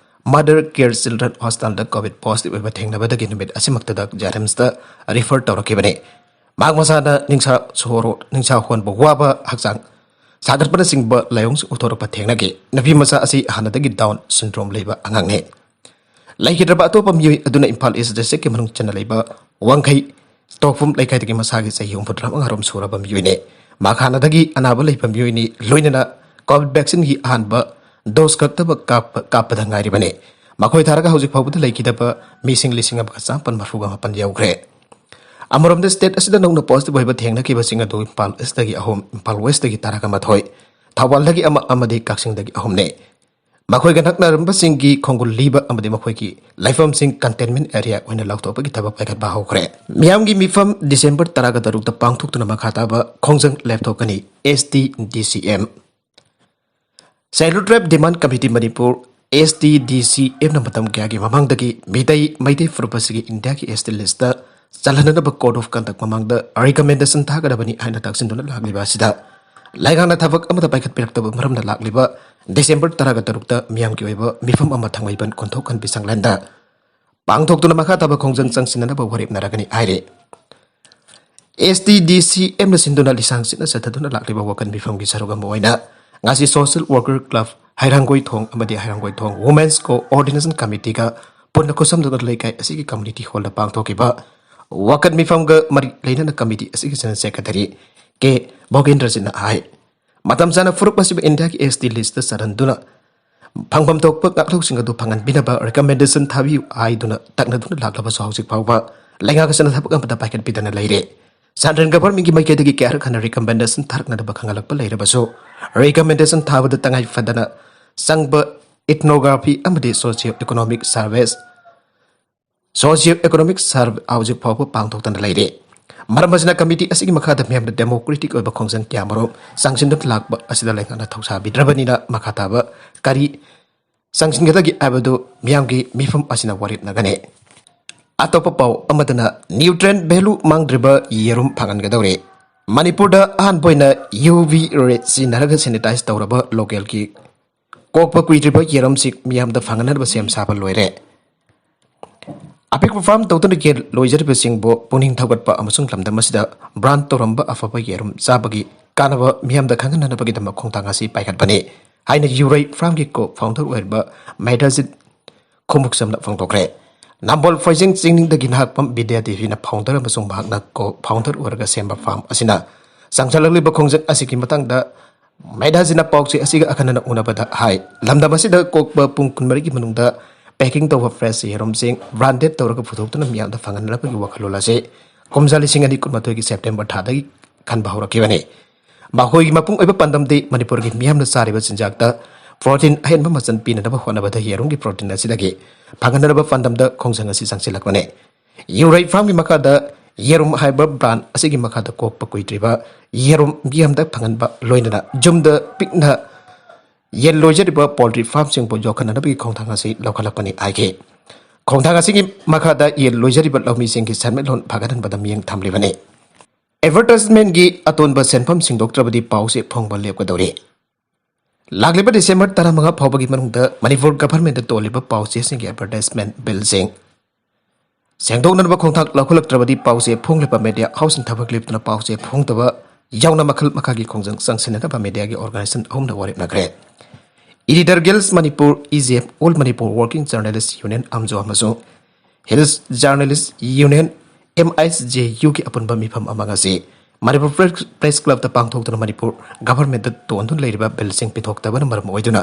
ꯃꯗꯔ ꯀꯦꯌꯔ ꯆꯤꯜꯗ꯭ꯔꯟ ꯍꯣꯁꯄꯤꯇꯥꯜꯗ ꯀꯣꯚꯤꯗ ꯄꯣꯖꯤꯇꯤꯚ ꯑꯣꯏꯕ ꯊꯦꯡꯅꯕꯗꯒꯤ ꯅꯨꯃꯤꯠ ꯑꯁꯤꯃꯛꯇꯗ ꯖꯦꯅꯤꯝꯁꯇ ꯔꯤꯐꯔ ꯇꯧꯔꯛꯈꯤꯕꯅꯤ꯫ ꯃꯍꯥꯛ ꯃꯁꯥꯅ ꯅꯤꯡꯁꯥ ꯁꯣꯔ, ꯅꯤꯡꯁꯥ ꯍꯣꯟꯕ ꯋꯥꯕ, ꯍꯛꯆꯥꯡ ꯁꯥꯒꯠꯄꯅꯆꯤꯡꯕ ꯂꯥꯏꯑꯣꯡꯁꯤꯡ ꯎꯠꯊꯣꯔꯛꯄ ꯊꯦꯡꯅꯈꯤ꯫ ꯅꯨꯄꯤ ꯃꯆꯥ ꯑꯁꯤ ꯍꯥꯟꯅꯗꯒꯤ ꯗꯥꯎꯟ ꯁꯤꯟꯗ꯭ꯔꯣꯝ ꯂꯩꯕ ꯑꯉꯥꯡꯅꯤ꯫ ꯂꯩꯈꯤꯗ꯭ꯔꯕ ꯑꯇꯣꯞꯄ ꯃꯤꯑꯣꯏ ꯑꯗꯨꯅ ꯏꯝꯐꯥꯜ ꯏꯁ ꯗꯤꯁꯇ꯭ꯔꯤꯛꯀꯤ ꯃꯅꯨꯡ ꯆꯟꯅ ꯂꯩꯕ ꯋꯥꯡꯈꯩ ꯇꯣꯛꯐꯝ ꯂꯩꯀꯥꯏꯗꯒꯤ ꯃꯁꯥꯒꯤ ꯆꯍꯤ ꯍꯨꯝꯐꯨꯇꯔꯥꯃꯉꯥ ꯔꯣꯝ ꯁꯨꯔꯕ ꯃꯤꯑꯣꯏꯅꯤ꯫ ꯃꯍꯥꯛ ꯍꯥꯟꯅꯗꯒꯤ ꯑꯅꯥꯕ ꯂꯩꯕ ꯃꯤꯑꯣꯏꯅꯤ꯫ ꯂꯣꯏꯅꯅ ꯀꯣꯚꯤꯗ ꯚꯦꯛꯁꯤꯟꯒꯤ ꯑꯍꯥꯟꯕ ꯗꯣꯁ ꯈꯛꯇꯃꯛ ꯀꯥꯞꯄ ꯀꯥꯞꯄꯗ ꯉꯥꯏꯔꯤꯕꯅꯤ꯫ ꯃꯈꯣꯏ ꯊꯥꯔꯒ ꯍꯧꯖꯤꯛ ꯐꯥꯎꯕꯗ ꯂꯩꯈꯤꯗꯕ ꯃꯤꯁꯤꯡ ꯂꯤꯁꯤꯡ ꯑꯃꯒ ꯆꯥꯃꯥꯄꯟ ꯃꯔꯤꯐꯨ ꯃꯥꯄꯟ ꯌꯧꯈ꯭ꯔꯦ꯫ ꯑꯃꯔꯣꯝꯗ, ꯁ꯭ꯇꯦꯠ ꯑꯁꯤꯗ ꯅꯧꯅ ꯄꯣꯖꯤꯇꯤꯚ ꯑꯣꯏꯕ ꯊꯦꯡꯅꯈꯤꯕꯁꯤꯡ ꯑꯗꯨ ꯏꯝꯐꯥꯜ ꯏꯁꯇꯒꯤ ꯑꯍꯨꯝ, ꯏꯝꯐꯥꯜ ꯋꯦꯁꯇꯒꯤ ꯇꯔꯥꯒ ꯃꯥꯊꯣꯏ, ꯊꯧꯕꯥꯜꯗꯒꯤ ꯑꯃ ꯑꯃꯗꯤ ꯀꯛꯆꯤꯡꯗꯒꯤ ꯑꯍꯨꯝꯅꯤ꯫ ꯃꯈꯣꯏꯒ ꯅꯛꯅꯔꯝꯕꯁꯤꯡꯒꯤ ꯈꯣꯡꯒꯨꯜ ꯂꯤꯕ ꯑꯃꯗꯤ ꯃꯈꯣꯏꯒꯤ ꯂꯩꯐꯝꯁꯤꯡ ꯀꯟꯇꯦꯟꯃꯦꯟ ꯑꯦꯔꯤꯌꯥ ꯑꯣꯏꯅ ꯂꯥꯎꯊꯣꯛꯄꯒꯤ ꯊꯕꯛ ꯄꯥꯏꯈꯠꯄ ꯍꯧꯈ꯭ꯔꯦ꯫ ꯃꯤꯌꯥꯝꯒꯤ ꯃꯤꯐꯝ ꯗꯤꯁꯦꯝꯕꯔ ꯇꯔꯥꯒ ꯇꯔꯨꯛꯇ ꯄꯥꯡꯊꯣꯛꯇꯨꯅ ꯃꯈꯥ ꯇꯥꯕ ꯈꯣꯡꯖꯪ ꯂꯦꯞꯊꯣꯛꯀꯅꯤ꯫ ꯑꯦꯁ ꯇꯤ ꯗꯤ ꯁꯤ M. Scheduled Tribe Demand Committee Manipur, ꯑꯦꯁ ꯇꯤ ꯗꯤ ꯁꯤ ꯑꯦꯝꯅ ꯃꯇꯝ ꯀꯌꯥꯒꯤ ꯃꯃꯥꯡꯗꯒꯤ ꯃꯤꯇꯩ, ꯃꯩꯇꯩ ꯐꯨꯔꯨꯞ ꯑꯁꯤꯒꯤ ꯏꯟꯗꯤꯌꯥꯒꯤ ꯑꯦꯁ ꯇꯤ ꯂꯤꯁꯇ ꯆꯜꯍꯟꯅꯅꯕ Code of Conduct ꯃꯃꯥꯡꯗ ꯔꯤꯀꯃꯦꯟꯗꯦꯁꯟ ꯊꯥꯒꯗꯕꯅꯤ ꯍꯥꯏꯅ ꯇꯛꯁꯤꯟꯗꯨꯅ ꯂꯥꯛꯂꯤꯕ ꯑꯁꯤꯗ ꯂꯩꯉꯥꯛꯅ ꯊꯕꯛ ꯑꯃꯠꯇ ꯄꯥꯏꯈꯠꯄꯤꯔꯛꯇꯕ ꯃꯔꯝꯅ ꯂꯥꯛꯂꯤꯕ ꯗꯤꯁꯦꯝꯕꯔ ꯇꯔꯥꯒ ꯇꯔꯨꯛꯇ ꯃꯤꯌꯥꯝꯒꯤ ꯑꯣꯏꯕ ꯃꯤꯐꯝ ꯑꯃ ꯊꯥꯡꯃꯩꯕꯟ ꯀꯣꯟꯊꯣꯛ ꯈꯟꯕꯤ ꯁꯪꯂꯦꯟꯗ ꯄꯥꯡꯊꯣꯛꯇꯨꯅ ꯃꯈꯥ ꯇꯥꯕ ꯈꯣꯡꯖꯪ ꯆꯪꯁꯤꯟꯅꯅꯕ ꯋꯥꯔꯦꯞꯅꯔꯒꯅꯤ ꯍꯥꯏꯔꯤ꯫ ꯑꯦꯁ ꯇꯤ ꯗꯤ ꯁꯤ ꯑꯦꯝꯅ ꯁꯤꯟꯗꯨꯅ ꯂꯤꯁꯥꯡ ꯁꯤꯠꯅ ꯆꯠꯊꯗꯨꯅ ꯂꯥꯛꯂꯤꯕ ꯋꯥꯀꯠ ꯃꯤꯐꯝꯒꯤ ꯁꯔꯨꯛ ꯑꯃ ꯑꯣꯏꯅ ꯉꯁꯤ Social Worker Club ꯍꯩꯔꯥꯡꯒꯣꯏ ꯊꯣꯡ ꯑꯃꯗꯤ ꯍꯩꯔꯥꯡꯒꯣꯏ ꯊꯣꯡ Women's Coordination Committeeꯒ ꯄꯨꯟꯅ ꯈꯨꯠꯁꯝꯅꯗꯨꯅ ꯂꯩꯀꯥꯏ ꯑꯁꯤꯒꯤ community hallꯗ ꯄꯥꯡꯊꯣꯛꯈꯤꯕ ꯋꯥꯀꯠ ꯃꯤꯐꯝꯒ ꯃꯔꯤ ꯂꯩꯅꯅ committee ꯑꯁꯤꯒꯤ General Secretary ꯀꯦ ꯚꯣꯒꯦꯟꯗ꯭ꯔꯖꯤꯠꯅ ꯍꯥꯏ꯫ ꯃꯇꯝ ꯆꯥꯅ ꯐꯨꯔꯨꯞ ꯑꯁꯤꯕꯨ ꯏꯟꯗꯤꯌꯥꯒꯤ ꯑꯦꯁ ꯇꯤ ꯂꯤꯁꯇ ꯆꯜꯍꯟꯗꯨꯅ ꯐꯪꯐꯝ ꯊꯣꯛꯄ ꯉꯥꯛꯂꯧꯁꯤꯡ ꯑꯗꯨ ꯐꯪꯍꯟꯕꯤꯅꯕ ꯔꯤꯀꯃꯦꯟꯗꯦꯁꯟ ꯊꯥꯕꯤꯌꯨ ꯍꯥꯏꯗꯨꯅ ꯇꯛꯅꯗꯨꯅ ꯂꯥꯛꯂꯕꯁꯨ ꯍꯧꯖꯤꯛ ꯐꯥꯎꯕ ꯂꯩꯉꯥꯛ ꯑꯁꯤꯅ ꯊꯕꯛ ꯑꯃꯠꯇ ꯄꯥꯏꯈꯠꯄꯤꯗꯅ ꯂꯩꯔꯦ꯫ ꯁꯦꯟꯇ꯭ꯔꯦꯜ ꯒꯚꯔꯟꯃꯦꯟꯒꯤ ꯃꯥꯏꯀꯩꯗꯒꯤ ꯀꯌꯥꯔꯛ ꯍꯟꯅ ꯔꯤꯀꯃꯦꯟꯗꯦꯁꯟ ꯊꯥꯔꯛꯅꯅꯕ ꯈꯪꯍꯜꯂꯛꯄ ꯂꯩꯔꯕꯁꯨ ꯔꯤꯀꯃꯦꯟꯗꯦꯁꯟ ꯊꯥꯕꯗ ꯇꯉꯥꯏ ꯐꯗꯅ ꯆꯪꯕ ethnography ꯑꯃꯗꯤ socio economic surveys, socio economic survey ꯍꯧꯖꯤꯛ ꯐꯥꯎꯕ ꯄꯥꯡꯊꯣꯛꯇꯅ ꯂꯩꯔꯤ꯫ ꯃꯔꯝ ꯑꯁꯤꯅ committee ꯑꯁꯤꯒꯤ ꯃꯈꯥꯗ ꯃꯤꯌꯥꯝꯅ democratic ꯑꯣꯏꯕ ꯈꯣꯡꯖꯪ ꯀꯌꯥꯃꯔꯨꯝ ꯆꯪꯁꯤꯟꯗꯨꯅ ꯂꯥꯛꯄ ꯑꯁꯤꯗ ꯂꯩꯉꯥꯛꯅ ꯊꯧꯁꯥꯕꯤꯗ꯭ꯔꯕꯅꯤꯅ ꯃꯈꯥ ꯇꯥꯕ ꯀꯔꯤ ꯆꯪꯁꯤꯟꯒꯗꯒꯦ ꯍꯥꯏꯕꯗꯨ ꯃꯤꯌꯥꯝꯒꯤ ꯃꯤꯐꯝ ꯑꯁꯤꯅ ꯋꯥꯔꯦꯞꯅꯒꯅꯤ꯫ ꯑꯇꯣꯞꯄ ꯄꯥꯎ ꯑꯃꯗꯅ nutrient value ꯃꯥꯡꯗ꯭ꯔꯤꯕ ꯌꯦꯔꯨꯝ ꯐꯪꯍꯟꯒꯗꯧꯔꯦ꯫ ꯃꯅꯤꯄꯨꯔꯗ ꯑꯍꯥꯟꯕ ꯑꯣꯏꯅ ꯌꯨ ꯚꯤ ꯔꯦ ꯁꯤꯖꯤꯟꯅꯔꯒ sanitize ꯇꯧꯔꯕ ꯂꯣꯀꯦꯜꯒꯤ ꯀꯣꯛꯄ ꯀꯨꯏꯗ꯭ꯔꯤꯕ ꯌꯦꯔꯨꯝꯁꯤ ꯃꯤꯌꯥꯝꯗ ꯐꯪꯍꯟꯅꯕ ꯁꯦꯝ ꯁꯥꯕ ꯂꯣꯏꯔꯦ꯫ ꯑꯄꯤꯛꯄ ꯐꯥꯔꯝ ꯇꯧꯗꯨꯅ ꯌꯦꯟ ꯂꯣꯏꯖꯔꯤꯕꯁꯤꯡꯕꯨ ꯄꯨꯛꯅꯤꯡ ꯊꯧꯒꯠꯄ ꯑꯃꯁꯨꯡ ꯂꯝꯗꯝ ꯑꯁꯤꯗ ꯕ꯭ꯔꯥꯟ ꯇꯧꯔꯝꯕ ꯑꯐꯕ ꯌꯦꯔꯨꯝ ꯆꯥꯕꯒꯤ ꯀꯥꯟꯅꯕ ꯃꯤꯌꯥꯝꯗ ꯈꯪꯍꯟꯅꯅꯕꯒꯤꯗꯃꯛ ꯈꯣꯡꯊꯥꯡ ꯑꯁꯤ ꯄꯥꯏꯈꯠꯄꯅꯤ ꯍꯥꯏꯅ ꯌꯨꯔꯩ ꯐꯥꯔꯝꯒꯤ ꯀꯣ ꯐꯥꯎꯟꯗꯔ ꯑꯣꯏꯔꯤꯕ ꯃꯦꯗꯥꯖꯤꯠ ꯈꯨꯃꯨꯛꯆꯝꯅ ꯐꯣꯡꯗꯣꯛꯈ꯭ꯔꯦ꯫ ꯅꯝꯕꯣꯜ ꯐꯣꯏꯖꯤꯡ ꯆꯤꯡꯗꯒꯤ ꯅꯍꯥꯛꯄꯝ ꯕꯤꯗ꯭ꯌꯥ ꯗꯦꯕꯤꯅ ꯐꯥꯎꯟꯗꯔ ꯑꯃꯁꯨꯡ ꯃꯍꯥꯛꯅ ꯀꯣ ꯐꯥꯎꯟꯗꯔ ꯑꯣꯏꯔꯒ ꯁꯦꯝꯕ ꯐꯥꯔꯝ ꯑꯁꯤꯅ ꯆꯪꯁꯤꯜꯂꯛꯂꯤꯕ ꯈꯣꯡꯖꯪ ꯑꯁꯤꯒꯤ ꯃꯇꯥꯡꯗ ꯃꯦꯙꯥꯖꯤꯅ ꯄꯥꯎꯆꯦ ꯑꯁꯤꯒ ꯑꯈꯟꯅꯅ ꯎꯅꯕꯗ ꯍꯥꯏ, ꯂꯝꯗꯝ ꯑꯁꯤꯗ ꯀꯣꯛꯄ ꯄꯨꯡ ꯀꯨꯟꯃꯔꯤꯒꯤ ꯃꯅꯨꯡꯗ packing ꯇꯧꯕ fresh ꯌꯦꯔꯨꯝꯁꯤꯡ branded ꯇꯧꯔꯒ ꯄꯨꯊꯣꯛꯇꯨꯅ ꯃꯤꯌꯥꯝꯗ ꯐꯪꯍꯟꯅꯕꯒꯤ ꯋꯥꯈꯜꯂꯣꯟ ꯑꯁꯤ ꯀꯨꯝꯖꯥ ꯂꯤꯁꯤꯡ ꯑꯅꯤ ꯀꯨꯟꯃꯥꯊꯣꯏꯒꯤ September ꯊꯥꯗꯒꯤ ꯈꯟꯕ ꯍꯧꯔꯛꯈꯤꯕꯅꯤ꯫ ꯃꯈꯣꯏꯒꯤ ꯃꯄꯨꯡ ꯑꯣꯏꯕ ꯄꯥꯟꯗꯝꯗꯤ ꯃꯅꯤꯄꯨꯔꯒꯤ ꯃꯤꯌꯥꯝꯅ ꯆꯥꯔꯤꯕ ꯆꯤꯟꯖꯥꯛꯇ protein ꯑꯍꯦꯟꯕ ꯃꯆꯜ ꯄꯤꯅꯅꯕ ꯍꯣꯠꯅꯕꯗ ꯌꯦꯔꯨꯝꯒꯤ protein ꯑꯁꯤꯗꯒꯤ ꯐꯪꯍꯟꯅꯕ ꯄꯥꯟꯗꯝꯗ ꯈꯣꯡꯖꯪ ꯑꯁꯤ ꯆꯪꯁꯤꯜꯂꯛꯄꯅꯤ꯫ ꯌꯨꯔꯩ farmꯒꯤ ꯃꯈꯥꯗ ꯌꯦꯔꯨꯝ ꯍꯥꯏꯕ brand ꯑꯁꯤꯒꯤ ꯃꯈꯥꯗ ꯀꯣꯛꯄ ꯀꯨꯏꯗ꯭ꯔꯤꯕ ꯌꯦꯔꯨꯝ ꯃꯤꯌꯥꯝꯗ ꯐꯪꯍꯟꯕ ꯂꯣꯏꯅꯅ ꯌꯨꯝꯗ ꯄꯤꯛꯅ ꯌꯦꯟ ꯂꯣꯏꯖꯔꯤꯕ poultry farmꯁꯤꯡꯕꯨ ꯌꯣꯛꯈꯠꯅꯅꯕꯒꯤ ꯈꯣꯡꯊꯥꯡ ꯑꯁꯤ ꯂꯧꯈꯠꯂꯛꯄꯅꯤ ꯍꯥꯏꯈꯤ꯫ ꯈꯣꯡꯊꯥꯡ ꯑꯁꯤꯒꯤ ꯃꯈꯥꯗ ꯌꯦꯟ ꯂꯣꯏꯖꯔꯤꯕ ꯂꯧꯃꯤꯁꯤꯡꯒꯤ ꯁꯦꯟꯃꯤꯠꯂꯣꯟ ꯐꯒꯠꯍꯟꯕꯗ ꯃꯤꯠꯌꯦꯡ ꯊꯝꯂꯤꯕꯅꯤ꯫ Advertisementꯀꯤ ꯑꯇꯣꯟꯕ ꯁꯦꯟꯐꯝ ꯁꯤꯡꯗꯣꯛꯇ꯭ꯔꯕꯗꯤ ꯄꯥꯎꯆꯦ ꯐꯣꯡꯕ ꯂꯦꯞꯀꯗꯧꯔꯤ꯫ ꯂꯥꯛꯂꯤꯕ December ꯇꯔꯥꯃꯉꯥ ꯐꯥꯎꯕꯒꯤ ꯃꯅꯨꯡꯗ ꯃꯅꯤꯄꯨꯔ governmentꯇ ꯇꯣꯜꯂꯤꯕ ꯄꯥꯎꯆꯦꯁꯤꯡꯒꯤ advertisement billꯁꯤꯡ ꯁꯦꯡꯗꯣꯛꯅꯅꯕ ꯈꯣꯡꯊꯥꯡ ꯂꯧꯈꯠꯂꯛꯇ꯭ꯔꯕꯗꯤ ꯄꯥꯎꯆꯦ ꯐꯣꯡꯂꯤꯕ media houseꯁꯤꯡ ꯊꯕꯛ ꯂꯦꯞꯇꯅ ꯄꯥꯎꯆꯦ ꯐꯣꯡꯗꯕ ꯌꯥꯎꯅ ꯃꯈꯜ ꯃꯈꯥꯒꯤ ꯈꯣꯡꯖꯪ ꯆꯪꯁꯤꯟꯅꯅꯕ mediaꯒꯤ organization ꯑꯍꯨꯝꯅ ꯋꯥꯔꯦꯞꯅꯈ꯭ꯔꯦ꯫ Editor Guild Manipur, EJM, All Manipur Working Journalist Union, AMJO, ꯑꯃꯁꯨꯡ Hills Journalist Union, MIJUꯒꯤ ꯑꯄꯨꯟꯕ ꯃꯤꯐꯝ ꯑꯃ ꯉꯁꯤ ꯃꯅꯤꯄꯨꯔ Press, Press Clubꯇ ꯄꯥꯡꯊꯣꯛꯇꯨꯅ ꯃꯅꯤꯄꯨꯔ governmentꯇ ꯇꯣꯟꯗꯨꯅ ꯂꯩꯔꯤꯕ billꯁꯤꯡ ꯄꯤꯊꯣꯛꯇꯕꯅ ꯃꯔꯝ ꯑꯣꯏꯗꯨꯅ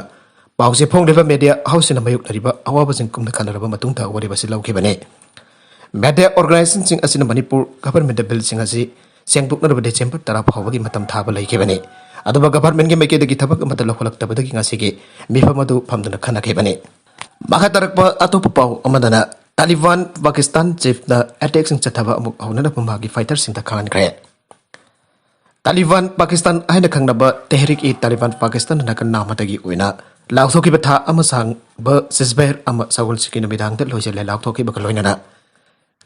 ꯄꯥꯎꯆꯦ ꯐꯣꯡꯂꯤꯕ media houseꯁꯤꯡꯅ ꯃꯥꯌꯣꯛꯅꯔꯤꯕ ꯑꯋꯥꯕꯁꯤꯡ ꯀꯨꯞꯅ ꯈꯟꯅꯔꯕ ꯃꯇꯨꯡꯗ ꯋꯥꯔꯦꯞ ꯑꯁꯤ ꯂꯧꯈꯤꯕꯅꯤ꯫ Media organizationꯁꯤꯡ ꯑꯁꯤꯅ ꯃꯅꯤꯄꯨꯔ governmentꯇ billꯁꯤꯡ ꯑꯁꯤ ꯁꯦꯡꯗꯣꯛꯅꯅꯕ December ꯇꯔꯥ ꯐꯥꯎꯕꯒꯤ ꯃꯇꯝ ꯊꯥꯕ ꯂꯩꯈꯤꯕꯅꯤ꯫ ꯑꯗꯨꯕꯨ governmentꯀꯤ ꯃꯥꯏꯀꯩꯗꯒꯤ ꯊꯕꯛ ꯑꯃꯠꯇ ꯂꯧꯈꯠꯂꯛꯇꯕꯗꯒꯤ ꯉꯁꯤꯒꯤ ꯃꯤꯐꯝ ꯑꯗꯨ ꯐꯝꯗꯨꯅ ꯈꯟꯅꯈꯤꯕꯅꯤ꯫ ꯃꯈꯥ ꯇꯥꯔꯛꯄ ꯑꯇꯣꯞꯄ ꯄꯥꯎ ꯑꯃꯗꯅ, ꯇꯥꯂꯤꯕꯥꯟ ꯄꯥꯀꯤꯁꯇꯥꯟ chiefꯅ attackꯁꯤꯡ ꯆꯠꯊꯕ ꯑꯃꯨꯛ ꯍꯧꯅꯅꯕ ꯃꯥꯒꯤ fighterꯁꯤꯡꯗ ꯈꯪꯍꯟꯈ꯭ꯔꯦ꯫ ꯇꯥꯂꯤꯕꯥꯟ ꯄꯥꯀꯤꯁꯇꯥꯟ ꯍꯥꯏꯅ ꯈꯪꯅꯕ ꯇꯦꯍꯔꯤꯛ-ꯏ-ꯇꯥꯂꯤꯕꯥꯟ ꯄꯥꯀꯤꯁꯇꯥꯟ ꯅꯥꯀꯟ ꯅꯥꯝꯃꯗꯒꯤ ꯑꯣꯏꯅ ꯂꯥꯎꯊꯣꯛꯈꯤꯕ ꯊꯥ ꯑꯃ ꯁꯥꯡꯕ ceasefire ꯑꯃ ꯁꯒꯣꯜꯁꯦꯟꯒꯤ ꯅꯨꯃꯤꯗꯥꯡꯗ ꯂꯣꯏꯁꯤꯜꯂꯦ꯫ ꯂꯥꯎꯊꯣꯛꯈꯤꯕꯒ ꯂꯣꯏꯅꯅ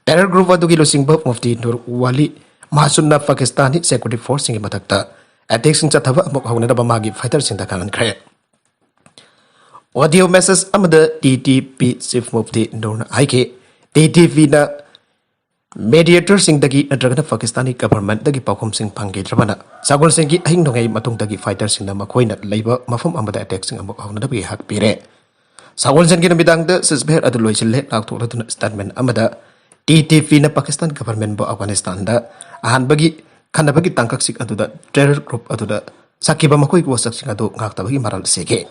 terror group ꯑꯗꯨꯒꯤ ꯂꯨꯆꯤꯡꯕ ꯃꯨꯐꯇꯤ ꯅꯨꯔ ꯋꯥꯂꯤ ꯃꯍꯁꯨꯟꯅ ꯄꯥꯀꯤꯁꯇꯥꯅꯤ security forceꯁꯤꯡꯒꯤ ꯃꯊꯛꯇ attackꯁꯤꯡ ꯆꯠꯊꯕ ꯑꯃꯨꯛ ꯍꯧꯅꯅꯕ ꯃꯥꯒꯤ fighterꯁꯤꯡꯗ ꯈꯪꯍꯟꯈ꯭ꯔꯦ꯫ Audio message ꯑꯃꯗ TTP chief ꯃꯨꯐꯇꯤ ꯅꯨꯔꯅ ꯍꯥꯏꯈꯤ, TTPꯅ mediatorꯁꯤꯡꯗꯒꯤ ꯅꯠꯇ꯭ꯔꯒꯅ ꯄꯥꯀꯤꯁꯇꯥꯅꯤ governmentꯇꯒꯤ ꯄꯥꯎꯈꯨꯝꯁꯤꯡ ꯐꯪꯈꯤꯗ꯭ꯔꯕꯅ ꯁꯒꯣꯜꯁꯦꯟꯒꯤ ꯑꯍꯤꯡ ꯅꯣꯡꯌꯥꯏ ꯃꯇꯨꯡꯗꯒꯤ fighterꯁꯤꯡꯅ ꯃꯈꯣꯏꯅ ꯂꯩꯕ ꯃꯐꯝ ꯑꯃꯗ attackꯁꯤꯡ ꯑꯃꯨꯛ ꯍꯧꯅꯅꯕꯒꯤ ꯍꯛ ꯄꯤꯔꯦ꯫ ꯁꯒꯣꯜꯁꯦꯟꯒꯤ ꯅꯨꯃꯤꯗꯥꯡꯗ ceasefire ꯑꯗꯨ ꯂꯣꯏꯁꯤꯜꯂꯦ ꯂꯥꯎꯊꯣꯛꯂꯗꯨꯅ statement ꯑꯃꯗ TTPꯅ ꯄꯥꯀꯤꯁꯇꯥꯟ governmentꯕꯨ ꯑꯐꯒꯥꯅꯤꯁꯇꯥꯟꯗ ꯑꯍꯥꯟꯕꯒꯤ ꯈꯟꯅꯕꯒꯤ ꯇꯥꯡꯀꯛꯁꯤꯡ ꯑꯗꯨꯗ terror group ꯑꯗꯨꯗ ꯁꯛꯈꯤꯕ ꯃꯈꯣꯏꯒꯤ ꯋꯥꯁꯛꯁꯤꯡ ꯑꯗꯨ ꯉꯥꯛꯇꯕꯒꯤ ꯃꯔꯥꯜ ꯁꯤꯈꯤ꯫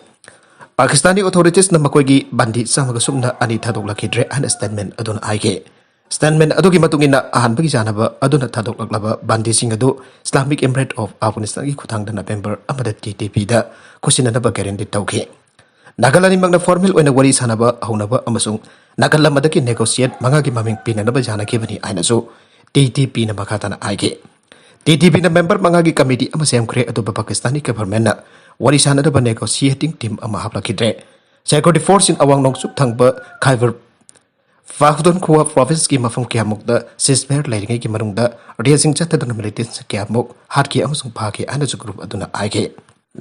ꯄꯥꯀꯤꯁꯇꯥꯅꯤ authorities ꯅ ꯃꯈꯣꯏꯒꯤ ꯕꯟꯗꯤ ꯆꯥꯝꯃꯒ ꯁꯨꯞꯅ ꯑꯅꯤ ꯊꯥꯗꯣꯛꯂꯛꯈꯤꯗ꯭ꯔꯦ ꯍꯥꯏꯅ statement ꯑꯗꯨꯅ ꯍꯥꯏꯈꯤ꯫ Statement ꯑꯗꯨꯒꯤ ꯃꯇꯨꯡ ꯏꯟꯅ, ꯑꯍꯥꯟꯕꯒꯤ ꯌꯥꯅꯕ ꯑꯗꯨꯅ ꯊꯥꯗꯣꯛꯂꯛꯂꯕ ꯕꯟꯗꯤꯁꯤꯡ ꯑꯗꯨ Islamic Emirate of Afghanistan ꯒꯤ ꯈꯨꯠꯊꯥꯡꯗ November ꯑꯃꯗ T T P ꯗ ꯈꯨꯠꯁꯤꯟꯅꯅꯕ guarantee ꯇꯧꯈꯤ꯫ ꯅꯥꯒꯥꯂꯥꯟ ꯑꯅꯤꯃꯛꯅ formal ꯑꯣꯏꯅ ꯋꯥꯔꯤ ꯁꯥꯅꯕ ꯍꯧꯅꯕ ꯑꯃꯁꯨꯡ ꯅꯥꯀꯜ ꯑꯃꯗꯒꯤ negotiate ꯃꯉꯥꯒꯤ ꯃꯃꯤꯡ ꯄꯤꯅꯅꯕ ꯌꯥꯅꯈꯤꯕꯅꯤ ꯍꯥꯏꯅꯁꯨ T T P ꯅ ꯃꯈꯥ ꯇꯥꯅ ꯍꯥꯏꯈꯤ꯫ T T P ꯅ member ꯃꯉꯥꯒꯤ committee ꯑꯃ ꯁꯦꯝꯈ꯭ꯔꯦ, ꯑꯗꯨꯕꯨ ꯄꯥꯀꯤꯁꯇꯥꯅꯤ government ꯅ ꯋꯥꯔꯤ ꯁꯥꯅꯅꯕ negotiating team ꯑꯃ ꯍꯥꯞꯂꯛꯈꯤꯗ꯭ꯔꯦ꯫ Security force ꯁꯤꯡ ꯑꯋꯥꯡ ꯅꯣꯡꯆꯨꯞ ꯊꯪꯕ ꯈꯥꯏꯕꯔ ꯄꯥꯈꯇꯨꯟꯈ꯭ꯋꯥ province ꯀꯤ ꯃꯐꯝ ꯀꯌꯥꯃꯨꯛꯇ ceasefire ꯂꯩꯔꯤꯉꯩꯒꯤ ꯃꯅꯨꯡꯗ raid ꯁꯤꯡ ꯆꯠꯊꯗꯨꯅ militants ꯀꯌꯥꯃꯨꯛ ꯍꯥꯠꯈꯤ ꯑꯃꯁꯨꯡ ꯐꯥꯈꯤ ꯍꯥꯏꯅꯁꯨ group ꯑꯗꯨꯅ ꯍꯥꯏꯈꯤ꯫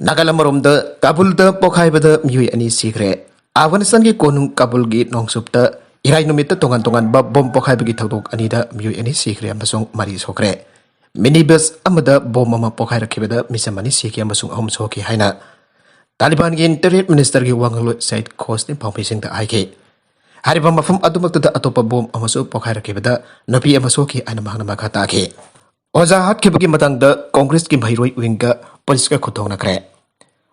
ꯅꯥꯒꯥꯂꯥꯟ ꯑꯃꯔꯣꯝꯗ ꯀꯥꯕꯨꯜꯗ ꯄꯣꯈꯥꯏꯕꯗ ꯃꯤꯑꯣꯏ ꯑꯅꯤ ꯁꯤꯈ꯭ꯔꯦ꯫ ꯑꯐꯒꯥꯅꯤꯁꯇꯥꯟꯒꯤ ꯀꯣꯅꯨꯡ ꯀꯥꯕꯨꯜꯒꯤ ꯅꯣꯡꯆꯨꯞꯇ ꯏꯔꯥꯏ ꯅꯨꯃꯤꯠꯇ ꯇꯣꯉꯥꯟ ꯇꯣꯉꯥꯟꯕ bomb ꯄꯣꯈꯥꯏꯕꯒꯤ ꯊꯧꯗꯣꯛ ꯑꯅꯤꯗ ꯃꯤꯑꯣꯏ ꯑꯅꯤ ꯁꯤꯈ꯭ꯔꯦ ꯑꯃꯁꯨꯡ ꯃꯔꯤ ꯁꯣꯛꯈ꯭ꯔꯦ꯫ Minibus ꯑꯃꯗ bomb ꯑꯃ ꯄꯣꯈꯥꯏꯔꯛꯈꯤꯕꯗ ꯃꯤꯆꯝ ꯑꯅꯤ ꯁꯤꯈꯤ ꯑꯃꯁꯨꯡ ꯑꯍꯨꯝ ꯁꯣꯛꯈꯤ ꯍꯥꯏꯅ ꯇꯥꯂꯤꯕꯥꯟꯒꯤ interior minister ꯒꯤ ꯋꯥꯉꯥꯡꯂꯣꯏ ꯁꯌꯤꯗ ꯈꯣꯁꯅ ꯄꯥꯎꯃꯤꯁꯤꯡꯗ ꯍꯥꯏꯈꯤ꯫ ꯍꯥꯏꯔꯤꯕ ꯃꯐꯝ ꯑꯗꯨꯃꯛꯇꯗ ꯑꯇꯣꯞꯄ bomb ꯑꯃꯁꯨ ꯄꯣꯈꯥꯏꯔꯛꯈꯤꯕꯗ ꯅꯨꯄꯤ ꯑꯃ ꯁꯣꯛꯈꯤ ꯍꯥꯏꯅ ꯃꯍꯥꯛꯅ ꯃꯈꯥ ꯇꯥꯈꯤ꯫ ꯑꯣꯖꯥ ꯍꯥꯠꯈꯤꯕꯒꯤ ꯃꯇꯥꯡꯗ ꯀꯣꯡꯒ꯭ꯔꯦꯁꯀꯤ ꯃꯍꯩꯔꯣꯏ wing ꯒ police ꯀ ꯈꯨꯠꯊꯣꯛꯅꯈ꯭ꯔꯦ꯫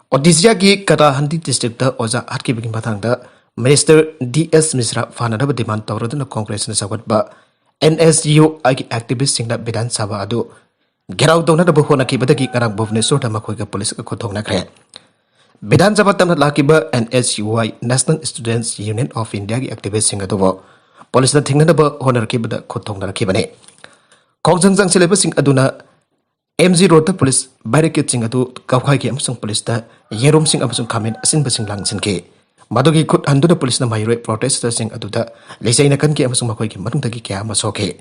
ꯑꯣꯗꯤꯁꯥꯒꯤ ꯀꯇꯥꯍꯟꯗꯤ district ꯇ ꯑꯣꯖꯥ ꯍꯥꯠꯈꯤꯕꯒꯤ ꯃꯇꯥꯡꯗ minister D S ꯃꯤꯁ꯭ꯔꯥ ꯐꯥꯅꯅꯕ demand ꯇꯧꯔꯗꯨꯅ ꯀꯣꯡꯒ꯭ꯔꯦꯁꯅ ꯁꯧꯒꯠꯄ N S U I ꯒꯤ activist ꯁꯤꯡꯅ ꯕꯤꯙꯥꯟ ꯁꯚꯥ ꯑꯗꯨ ꯘꯦꯔꯥꯎ ꯇꯧꯅꯅꯕ ꯍꯣꯠꯅꯈꯤꯕꯗꯒꯤ ꯉꯔꯥꯡ ꯚꯨꯕꯅꯦꯁ꯭ꯋꯔꯗ ꯃꯈꯣꯏꯒ police ꯀ ꯈꯨꯠꯊꯣꯛꯅꯈ꯭ꯔꯦ꯫ ꯕꯤꯙꯥꯟ ꯁꯚꯥ ꯇꯝꯅ ꯂꯥꯛꯈꯤꯕ N S U I, National Students Union of India ꯒꯤ activist ꯁꯤꯡ ꯑꯗꯨꯕꯨ police ꯅ ꯊꯤꯡꯅꯅꯕ ꯍꯣꯠꯅꯔꯛꯈꯤꯕꯗ ꯈꯨꯠꯊꯣꯛꯅꯔꯛꯈꯤꯕꯅꯤ꯫ ꯈꯣꯡꯖꯪ ꯆꯪꯁꯤꯜꯂꯤꯕꯁꯤꯡ ꯑꯗꯨꯅ M G road ꯇ police barricade ꯁꯤꯡ ꯑꯗꯨ ꯀꯥꯎꯈꯥꯏꯈꯤ ꯑꯃꯁꯨꯡ police ꯇ ꯌꯦꯔꯨꯝꯁꯤꯡ ꯑꯃꯁꯨꯡ ꯈꯥꯃꯦꯟ ꯑꯁꯤꯟꯕꯁꯤꯡ ꯂꯪꯁꯤꯟꯈꯤ꯫ ꯃꯗꯨꯒꯤ ꯈꯨꯠ ꯍꯟꯗꯨꯅ police ꯅ ꯃꯍꯩꯔꯣꯏ protester ꯁꯤꯡ ꯑꯗꯨꯗ ꯂꯤꯆꯩꯅ ꯀꯟꯈꯤ ꯑꯃꯁꯨꯡ ꯃꯈꯣꯏꯒꯤ ꯃꯅꯨꯡꯗꯒꯤ ꯀꯌꯥ ꯑꯃ ꯁꯣꯛꯈꯤ꯫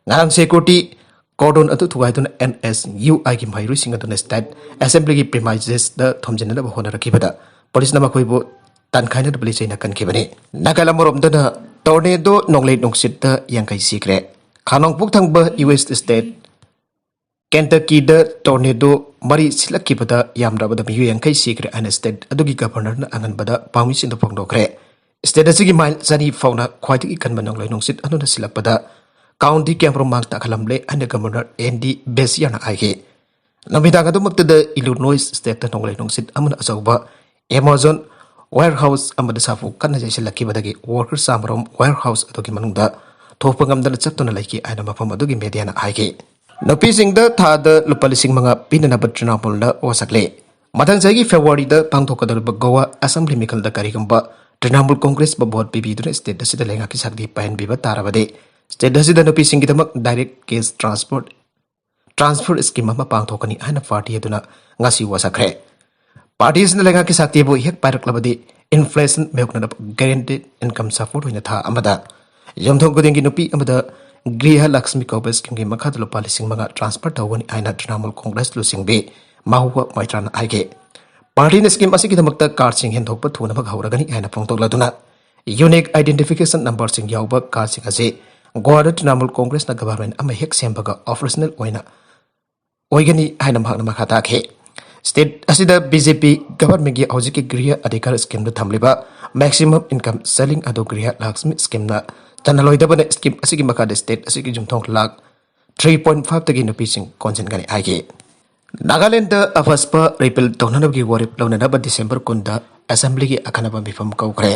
ꯉꯔꯥꯡ security cordon ꯑꯗꯨ ꯊꯨꯒꯥꯏꯗꯨꯅ N S U I ꯒꯤ ꯃꯍꯩꯔꯣꯏꯁꯤꯡ ꯑꯗꯨꯅ state assembly ꯒꯤ premises ꯇ ꯊꯣꯝꯖꯤꯟꯅꯅꯕ ꯍꯣꯠꯅꯔꯛꯈꯤꯕꯗ police ꯅ ꯃꯈꯣꯏꯕꯨ ꯇꯟꯈꯥꯏꯅꯅꯕ ꯂꯤꯆꯩꯅ ꯀꯟꯈꯤꯕꯅꯤ꯫ ꯅꯥꯒꯥꯂꯥꯟ ꯑꯃꯔꯣꯝꯗꯅ tornado ꯅꯣꯡꯂꯩ ꯅꯨꯡꯁꯤꯠꯇ ꯌꯥꯡꯈꯩ ꯁꯤꯈ꯭ꯔꯦ꯫ ꯈꯥ ꯅꯣꯡꯄꯣꯛ ꯊꯪꯕ U S state Kentucky ꯗ tornado ꯃꯔꯤ ꯁꯤꯠꯂꯛꯈꯤꯕꯗ ꯌꯥꯝꯗ꯭ꯔꯕꯗ ꯃꯤꯑꯣꯏ ꯌꯥꯡꯈꯩ ꯁꯤꯈ꯭ꯔꯦ ꯍꯥꯏꯅ state ꯑꯗꯨꯒꯤ governor ꯅ ꯑꯉꯟꯕꯗ ꯄꯥꯎꯃꯤꯁꯤꯡꯗ ꯐꯣꯡꯗꯣꯛꯈ꯭ꯔꯦ꯫ State ꯑꯁꯤꯒꯤ mile ꯆꯅꯤ ꯐꯥꯎꯅ ꯈ꯭ꯋꯥꯏꯗꯒꯤ ꯀꯟꯕ ꯅꯣꯡꯂꯩ ꯅꯨꯡꯁꯤꯠ ꯑꯗꯨꯅ ꯁꯤꯜꯂꯛꯄꯗ county ꯀꯌꯥꯃꯔꯨꯝ ꯃꯥꯡ ꯇꯥꯛꯍꯜꯂꯝꯂꯦ ꯍꯥꯏꯅ governor Andy Beshear ꯅ ꯍꯥꯏꯈꯤ꯫ ꯅꯨꯃꯤꯗꯥꯡ ꯑꯗꯨꯃꯛꯇꯗ ꯏꯂꯤꯅꯣꯏꯁ ꯁ꯭ꯇꯦꯠꯇ ꯅꯣꯡꯂꯩ ꯅꯨꯡꯁꯤꯠ ꯑꯃꯅ ꯑꯆꯧꯕ ꯑꯦꯃꯥꯖꯣꯟ ꯋꯦꯌꯔꯍꯥꯎꯁ ꯑꯃꯗ ꯁꯥꯐꯨ ꯀꯟꯅ ꯌꯩꯁꯤꯜꯂꯛꯈꯤꯕꯗꯒꯤ ꯋꯥꯔꯀꯔ ꯆꯥꯃꯔꯣꯝ ꯋꯦꯌꯔꯍꯥꯎꯁ ꯑꯗꯨꯒꯤ ꯃꯅꯨꯡꯗ ꯊꯣꯛꯄ ꯉꯝꯗꯅ ꯆꯞꯇꯨꯅ ꯂꯩꯈꯤ ꯍꯥꯏꯅ ꯃꯐꯝ ꯑꯗꯨꯒꯤ ꯃꯦꯗꯤꯌꯥꯅ ꯍꯥꯏꯈꯤ꯫ ꯅꯨꯄꯤꯁꯤꯡꯗ ꯊꯥꯗ ꯂꯨꯄꯥ ꯂꯤꯁꯤꯡ ꯃꯉꯥ ꯄꯤꯅꯅꯕ ꯇ꯭ꯔꯤꯅꯥꯃꯨꯜꯅ ꯋꯥꯁꯛꯂꯦ꯫ ꯃꯊꯪ ꯆꯍꯤꯒꯤ ꯐꯦꯕ꯭ꯔꯨꯋꯥꯔꯤꯗ ꯄꯥꯡꯊꯣꯛꯀꯗꯧꯔꯤꯕ ꯒꯣꯋꯥ ꯑꯦꯁꯦꯝꯕ꯭ꯂꯤ ꯃꯤꯈꯜꯗ ꯀꯔꯤꯒꯨꯝꯕ ꯇ꯭ꯔꯤꯅꯥꯃꯨꯜ ꯀꯣꯡꯒ꯭ꯔꯦꯁꯄꯨ ꯚꯣꯠ ꯄꯤꯕꯤꯗꯨꯅ ꯁ꯭ꯇꯦꯠ ꯑꯁꯤꯗ ꯂꯩꯉꯥꯛꯀꯤ ꯁꯛꯇꯤ ꯄꯥꯏꯍꯟꯕꯤꯕ ꯇꯥꯔꯕꯗꯤ, ꯁ꯭ꯇꯦꯠ ꯑꯁꯤꯗ ꯅꯨꯄꯤꯁꯤꯡꯒꯤꯗꯃꯛ direct cash transfer transfer scheme ꯑꯃ ꯄꯥꯡꯊꯣꯛꯀꯅꯤ ꯍꯥꯏꯅ ꯄꯥꯔꯇꯤ ꯑꯗꯨꯅ ꯉꯁꯤ ꯋꯥꯁꯛꯈ꯭ꯔꯦ꯫ ꯄꯥꯔꯇꯤ ꯑꯁꯤꯅ ꯂꯩꯉꯥꯛꯀꯤ ꯁꯛꯇꯤꯕꯨ ꯍꯦꯛ ꯄꯥꯏꯔꯛꯂꯕꯗꯤ, ꯏꯟꯐ꯭ꯂꯦꯁꯟ ꯃꯥꯌꯣꯛꯅꯅꯕ ꯒꯦꯔꯦꯟꯇꯤꯗ ꯏꯟꯀꯝ ꯁꯄꯣꯔꯠ ꯑꯣꯏꯅ ꯊꯥ ꯑꯃꯗ ꯌꯨꯝꯊꯣꯡ ꯈꯨꯗꯤꯡꯒꯤ ꯅꯨꯄꯤ ꯑꯃꯗ ꯒ꯭ꯔꯤꯍ ꯂꯛꯁꯃꯤ ꯀꯧꯕ ꯁ꯭ꯀꯤꯝꯒꯤ ꯃꯈꯥꯗ ꯂꯨꯄꯥ ꯂꯤꯁꯤꯡ ꯃꯉꯥ ꯇ꯭ꯔꯥꯟꯁꯐꯔ ꯇꯧꯒꯅꯤ ꯍꯥꯏꯅ ꯇ꯭ꯔꯤꯅꯥꯃꯨꯜ ꯀꯣꯡꯒ꯭ꯔꯦꯁ ꯂꯨꯆꯤꯡꯕꯤ ꯃꯍꯨꯋꯥ ꯃꯣꯏꯇ꯭ꯔꯥꯅ ꯍꯥꯏꯈꯤ꯫ ꯄꯥꯔꯇꯤꯅ ꯁ꯭ꯀꯤꯝ ꯑꯁꯤꯒꯤꯗꯃꯛꯇ ꯀꯥꯔꯗꯁꯤꯡ ꯍꯦꯟꯗꯣꯛꯄ ꯊꯨꯅꯃꯛ ꯍꯧꯔꯒꯅꯤ ꯍꯥꯏꯅ ꯐꯣꯡꯗꯣꯛꯂꯗꯨꯅ, ꯌꯨꯅꯤꯛ ꯑꯥꯏꯗꯦꯟꯇꯤꯐꯤꯀꯦꯁꯟ ꯅꯝꯕꯔꯁꯤꯡ ꯌꯥꯎꯕ ꯀꯥꯔꯗꯁꯤꯡ ꯑꯁꯤ ꯒꯣꯋꯥꯗ ꯇ꯭ꯔꯤꯅꯥꯃꯨꯜ ꯀꯣꯡꯒ꯭ꯔꯦꯁꯅ ꯒꯚꯔꯟꯃꯦꯟꯠ ꯑꯃ ꯍꯦꯛ ꯁꯦꯝꯕꯒ ꯑꯣꯄꯔꯦꯁꯅꯦꯜ ꯑꯣꯏꯅ ꯑꯣꯏꯒꯅꯤ ꯍꯥꯏꯅ ꯃꯍꯥꯛꯅ ꯃꯈꯥ ꯇꯥꯈꯤ꯫ ꯁ꯭ꯇꯦꯠ ꯑꯁꯤꯗ ꯕꯤ ꯖꯦ ꯄꯤ ꯒꯚꯔꯟꯃꯦꯟꯠꯀꯤ ꯍꯧꯖꯤꯛꯀꯤ ꯒ꯭ꯔꯤꯍ ꯑꯙꯤꯀꯥꯔ ꯁ꯭ꯀꯤꯝꯗ ꯊꯝꯂꯤꯕ ꯃꯦꯛꯁꯤꯃꯝ ꯏꯟꯀꯝ ꯁꯦꯂꯤꯡ ꯑꯗꯨ ꯒ꯭ꯔꯤꯍ ꯂꯛꯁꯃꯤ ꯁ꯭ꯀꯤꯝꯅ ꯆꯟꯅꯂꯣꯏꯗꯕꯅ, ꯁ꯭ꯀꯤꯝ ꯑꯁꯤꯒꯤ ꯃꯈꯥꯗ ꯁ꯭ꯇꯦꯠ ꯑꯁꯤꯒꯤ ꯌꯨꯝꯊꯣꯡ ꯂꯥꯈ ꯊ꯭ꯔꯤ ꯄꯣꯏꯟꯠ ꯐꯥꯏꯚꯇꯒꯤ ꯅꯨꯄꯤꯁꯤꯡ ꯀꯣꯟꯁꯤꯟꯒꯅꯤ ꯍꯥꯏꯈꯤ꯫ ꯅꯥꯒꯥꯂꯦꯟꯗ ꯑꯐꯁꯄꯥ ꯔꯤꯄꯤꯜ ꯇꯧꯅꯅꯕꯒꯤ ꯋꯥꯔꯦꯞ ꯂꯧꯅꯅꯕ ꯗꯤꯁꯦꯝꯕꯔ ꯀꯨꯟꯗ ꯑꯦꯁꯦꯝꯕ꯭ꯂꯤꯒꯤ ꯑꯈꯟꯅꯕ ꯃꯤꯐꯝ ꯀꯧꯈ꯭ꯔꯦ꯫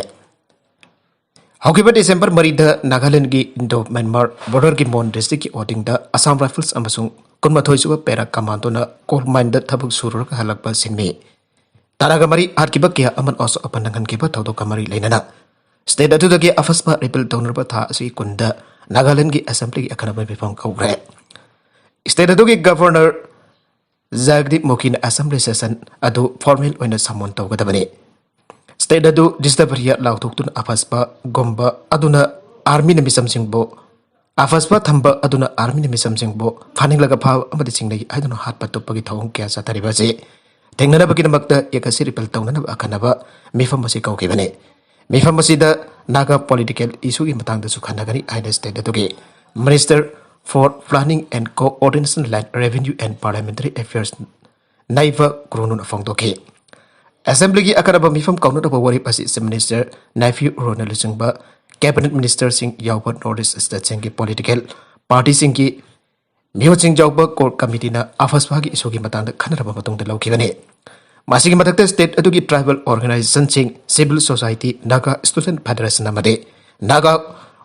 ꯍꯧꯈꯤꯕ ꯗꯤꯁꯦꯝꯕꯔ ꯃꯔꯤꯗ ꯅꯥꯒꯥꯂꯦꯟꯗꯒꯤ ꯏꯟꯗꯣ ꯃ꯭ꯌꯥꯟꯃꯥꯔ ꯕꯣꯔꯗꯔꯒꯤ ꯃꯣꯟ ꯗꯤꯁꯇ꯭ꯔꯤꯛꯀꯤ ꯑꯣꯗꯤꯡꯗ ꯑꯁꯥꯝ ꯔꯥꯏꯐꯜꯁ ꯑꯃꯁꯨꯡ ꯀꯨꯟꯃꯥꯊꯣꯏ ꯁꯨꯕ ꯄꯦꯔꯥ ꯀꯃꯥꯟꯗꯣꯅ ꯀꯣꯜ ꯃꯥꯏꯟꯗ ꯊꯕꯛ ꯁꯨꯔꯨꯔꯒ ꯍꯜꯂꯛꯄ ꯁꯤꯟꯃꯤ ꯇꯔꯥꯒ ꯃꯔꯤ ꯍꯥꯠꯈꯤꯕ ꯀꯌꯥ ꯑꯃꯅ ꯑꯁꯣꯛ ꯑꯄꯟ ꯅꯪꯍꯟꯈꯤꯕ ꯊꯧꯗꯣꯛꯀ ꯃꯔꯤ ꯂꯩꯅꯅ ꯁ꯭ꯇꯦꯠ ꯑꯗꯨꯗꯒꯤ ꯑꯐꯁꯄꯥ ꯔꯤꯄꯤꯜ ꯇꯧꯅꯔꯕ ꯊꯥ ꯑꯁꯤꯒꯤ ꯀꯨꯟꯗ ꯅꯥꯒꯥꯂꯦꯟꯗꯒꯤ ꯑꯦꯁꯦꯝꯕ꯭ꯂꯤꯒꯤ ꯑꯈꯟꯅꯕ ꯃꯤꯐꯝ ꯀꯧꯈ꯭ꯔꯦ꯫ ꯁ꯭ꯇꯦꯠ ꯑꯗꯨꯒꯤ ꯒꯚꯔꯅꯔ ꯖꯒꯗꯤꯞ ꯃꯨꯈꯤꯅ ꯑꯦꯁꯦꯝꯕ꯭ꯂꯤ ꯁꯦꯁꯟ ꯑꯗꯨ ꯐꯣꯔꯃꯦꯜ ꯑꯣꯏꯅ ꯁꯃꯣꯟ ꯇꯧꯒꯗꯕꯅꯤ꯫ ꯁ꯭ꯇꯦꯠ ꯑꯗꯨ ꯗꯤꯁꯇꯕꯔꯤꯌꯥ ꯂꯥꯎꯊꯣꯛꯇꯨꯅ ꯑꯐꯁꯄꯥꯒꯨꯝꯕ ꯑꯗꯨꯅ ꯑꯥꯔꯃꯤꯅ ꯃꯤꯆꯝꯁꯤꯡꯕꯨ, ꯑꯐꯁꯄꯥ ꯊꯝꯕ ꯑꯗꯨꯅ ꯑꯥꯔꯃꯤꯅ ꯃꯤꯆꯝꯁꯤꯡꯕꯨ ꯐꯥꯅꯤꯡꯂꯒ ꯐꯥꯕ ꯑꯃꯗꯤ ꯆꯤꯡꯅꯩ ꯍꯥꯏꯗꯨꯅ ꯍꯥꯠꯄ ꯇꯨꯞꯄꯒꯤ ꯊꯧꯑꯣꯡ ꯀꯌꯥ ꯆꯠꯊꯔꯤꯕ ꯑꯁꯤ ꯊꯦꯡꯅꯅꯕꯒꯤꯗꯃꯛꯇ ꯑꯦꯛ ꯑꯁꯤ ꯔꯤꯄꯤꯜ ꯇꯧꯅꯅꯕ ꯑꯈꯟꯅꯕ ꯃꯤꯐꯝ ꯑꯁꯤ ꯀꯧꯈꯤꯕꯅꯤ꯫ ꯃꯤꯐꯝ ꯑꯁꯤꯗ ꯅꯥꯒꯥ ꯄꯣꯂꯤꯇꯤꯀꯦꯜ ꯏꯁꯨꯒꯤ ꯃꯇꯥꯡꯗꯁꯨ ꯈꯟꯅꯒꯅꯤ ꯍꯥꯏꯅ ꯁ꯭ꯇꯦꯠ ꯑꯗꯨꯒꯤ Minister for Planning and Coordination, Land Revenue and Parliamentary Affairs ꯅꯥꯏꯕ ꯀ꯭ꯔꯨꯅꯨꯅ ꯐꯣꯡꯗꯣꯛꯈꯤ꯫ ꯑꯦꯁꯦꯝꯕ꯭ꯂꯤꯒꯤ ꯑꯀꯟꯕ ꯃꯤꯐꯝ ꯀꯧꯅꯅꯕ ꯋꯥꯔꯦꯞ ꯑꯁꯤ ꯆꯤꯐ ꯃꯤꯅꯤꯁꯇꯔ ꯅꯥꯏꯐꯤꯌꯨ ꯔꯤꯑꯣꯅ ꯂꯨꯆꯤꯡꯕ ꯀꯦꯕꯤꯅꯦꯠ ꯃꯤꯅꯤꯁꯇꯔꯁꯤꯡ ꯌꯥꯎꯕ ꯅꯣꯔꯠ ꯏꯁ ꯁ꯭ꯇꯦꯠꯁꯤꯡꯒꯤ ꯄꯣꯂꯤꯇꯤꯀꯦꯜ ꯄꯥꯔꯇꯤꯁꯤꯡꯒꯤ ꯃꯤꯍꯨꯠꯁꯤꯡ ꯌꯥꯎꯕ ꯀꯣꯔ ꯀꯃꯤꯇꯤꯅ ꯑꯐꯁꯄꯥꯒꯤ ꯏꯁꯨꯒꯤ ꯃꯇꯥꯡꯗ ꯈꯟꯅꯔꯕ ꯃꯇꯨꯡꯗ ꯂꯧꯈꯤꯕꯅꯤ꯫ ꯃꯁꯤꯒꯤ ꯃꯊꯛꯇ ꯁ꯭ꯇꯦꯠ ꯑꯗꯨꯒꯤ ꯇ꯭ꯔꯥꯏꯕꯦꯜ ꯑꯣꯔꯒꯅꯥꯏꯖꯦꯁꯟꯁꯤꯡ, civil society, Naga student federation ꯑꯃꯗꯤ ꯅꯥꯒꯥ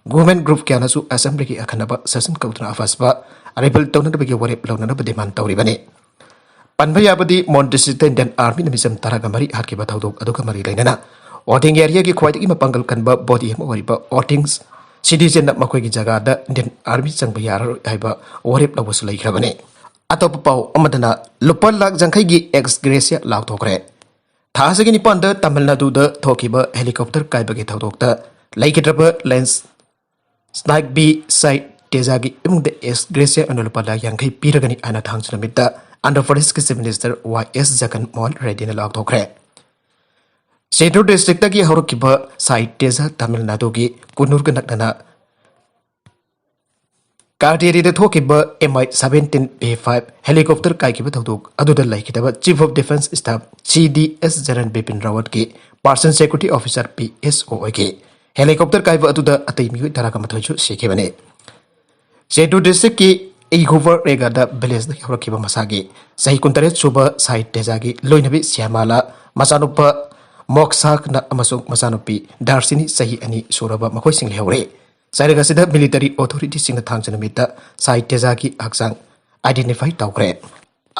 ꯋꯨꯃꯦꯟ ꯒ꯭ꯔꯨꯞ ꯀꯌꯥꯅꯁꯨ ꯑꯦꯁꯦꯝꯕ꯭ꯂꯤꯒꯤ ꯑꯈꯟꯅꯕ ꯁꯦꯁꯟ ꯀꯧꯗꯨꯅ ꯑꯐꯁꯄꯥ ꯔꯤꯕꯤꯜ ꯇꯧꯅꯅꯕꯒꯤ ꯋꯥꯔꯦꯞ ꯂꯧꯅꯅꯕ ꯗꯤꯃꯥꯟ ꯇꯧꯔꯤꯕꯅꯤ꯫ ꯄꯟꯕ ꯌꯥꯕꯗꯤ, ꯃꯣꯟ ꯗꯤꯁꯇ꯭ꯔꯤꯛꯇ ꯏꯟꯗꯤꯌꯟ ꯑꯥꯔꯃꯤꯅ ꯃꯤꯆꯝ ꯇꯔꯥꯒ ꯃꯔꯤ ꯍꯥꯠꯈꯤꯕ ꯊꯧꯗꯣꯛ ꯑꯗꯨꯒ ꯃꯔꯤ ꯂꯩꯅꯅ ꯑꯣꯇꯤꯡ ꯑꯦꯔꯤꯌꯥꯒꯤ ꯈ꯭ꯋꯥꯏꯗꯒꯤ ꯃꯄꯥꯡꯒꯜ ꯀꯟꯕ ꯕꯣꯗꯤ ꯑꯃ ꯑꯣꯏꯔꯤꯕ ꯑꯣꯇꯤꯡ ꯁꯤꯇꯤꯖꯦꯟꯅ ꯃꯈꯣꯏꯒꯤ ꯖꯒꯥꯗ ꯏꯟꯗꯤꯌꯟ ꯑꯥꯔꯃꯤ ꯆꯪꯕ ꯌꯥꯔꯔꯣꯏ ꯍꯥꯏꯕ ꯋꯥꯔꯦꯞ ꯂꯧꯕꯁꯨ ꯂꯩꯈ꯭ꯔꯕꯅꯤ꯫ ꯑꯇꯣꯞꯄ ꯄꯥꯎ ꯑꯃꯗꯅ, ꯂꯨꯄꯥ ꯂꯥꯈ ꯌꯥꯡꯈꯩꯒꯤ ꯑꯦꯛꯁ ꯒ꯭ꯔꯦꯁꯤꯌꯥ ꯂꯥꯎꯊꯣꯛꯈ꯭ꯔꯦ꯫ ꯊꯥ ꯑꯁꯤꯒꯤ ꯅꯤꯄꯥꯟꯗ ꯇꯥꯃꯤꯜ ꯅꯥꯗꯨꯗ ꯊꯣꯛꯈꯤꯕ ꯍꯦꯂꯤꯀꯣꯞꯇꯔ ꯀꯥꯏꯕꯒꯤ ꯊꯧꯗꯣꯛꯇ ꯂꯩꯈꯤꯗ꯭ꯔꯕ ꯂꯦꯟꯁ ꯁ꯭ꯅꯥꯏꯛ ꯕꯤ ꯁꯥꯏ ꯇꯦꯖꯥꯒꯤ ꯏꯃꯨꯡꯗ ꯑꯦꯛꯁ ꯒ꯭ꯔꯦꯁꯤꯌꯥ ꯑꯣꯏꯅ ꯂꯨꯄꯥ ꯂꯥꯈ ꯌꯥꯡꯈꯩ ꯄꯤꯔꯒꯅꯤ ꯍꯥꯏꯅ ꯊꯥꯡꯖ ꯅꯨꯃꯤꯠꯇ ꯑꯟꯙ꯭ꯔ ꯄ꯭ꯔꯗꯦꯁꯀꯤ chief minister Y S Jagan Mohan ꯔꯦꯗꯤꯅ ꯂꯥꯎꯊꯣꯛꯈ꯭ꯔꯦ꯫ ꯆꯦꯟꯗꯨꯔ ꯗꯤꯁꯇ꯭ꯔꯤꯛꯇꯒꯤ ꯍꯧꯔꯛꯈꯤꯕ ꯁꯥꯏ ꯇꯦꯖꯥ ꯇꯥꯃꯤꯜ ꯅꯥꯗꯨꯒꯤ ꯀꯨꯟꯅꯨꯔꯒ ꯅꯛꯅꯅ ꯀꯥꯇꯦꯔꯤꯗ ꯊꯣꯛꯈꯤꯕ M I seventeen B five helicopter ꯀꯥꯏꯈꯤꯕ ꯊꯧꯗꯣꯛ ꯑꯗꯨꯗ ꯂꯩꯈꯤꯗꯕ chief of defence staff C D S general Bipin ꯔꯥꯋꯠꯀꯤ personnel security officer P S O ꯑꯣꯏꯈꯤ꯫ ꯍꯦꯂꯤꯀꯣꯞꯇꯔ ꯀꯥꯏꯕ ꯑꯗꯨꯗ ꯑꯇꯩ ꯃꯤꯑꯣꯏ ꯇꯔꯥꯒ ꯃꯥꯊꯣꯏꯁꯨ ꯁꯤꯈꯤꯕꯅꯤ꯫ ꯆꯦꯟꯗꯨꯔ ꯗꯤꯁꯇ꯭ꯔꯤꯛꯀꯤ ꯏꯒꯨꯕꯔ ꯔꯦꯒꯥꯗ ꯚꯤꯂꯦꯖꯇꯒꯤ ꯍꯧꯔꯛꯈꯤꯕ ꯃꯁꯥꯒꯤ ꯆꯍꯤ ꯀꯨꯟꯇꯔꯦꯠ ꯁꯨꯕ ꯁꯥꯏ ꯇꯦꯖꯥꯒꯤ ꯂꯣꯏꯅꯕꯤ ꯁ꯭ꯌꯥꯃꯥꯂꯥ, ꯃꯆꯥꯅꯨꯄꯥ ꯃꯣꯛꯁꯥꯛꯅ ꯑꯃꯁꯨꯡ ꯃꯆꯥꯅꯨꯄꯤ ꯗꯥꯔꯁꯤꯅꯤ, ꯆꯍꯤ ꯑꯅꯤ ꯁꯨꯔꯕ, ꯃꯈꯣꯏꯁꯤꯡ ꯂꯩꯍꯧꯔꯦ꯫ ꯆꯩꯔꯛ ꯑꯁꯤꯗ ꯃꯤꯂꯤꯇꯔꯤ ꯑꯣꯊꯣꯔꯤꯇꯤꯁꯤꯡꯅ ꯊꯥꯡꯖ ꯅꯨꯃꯤꯠꯇ ꯁꯥꯏ ꯇꯦꯖꯥꯒꯤ ꯍꯛꯆꯥꯡ ꯑꯥꯏꯗꯦꯟꯇꯤꯐꯥꯏ ꯇꯧꯈ꯭ꯔꯦ꯫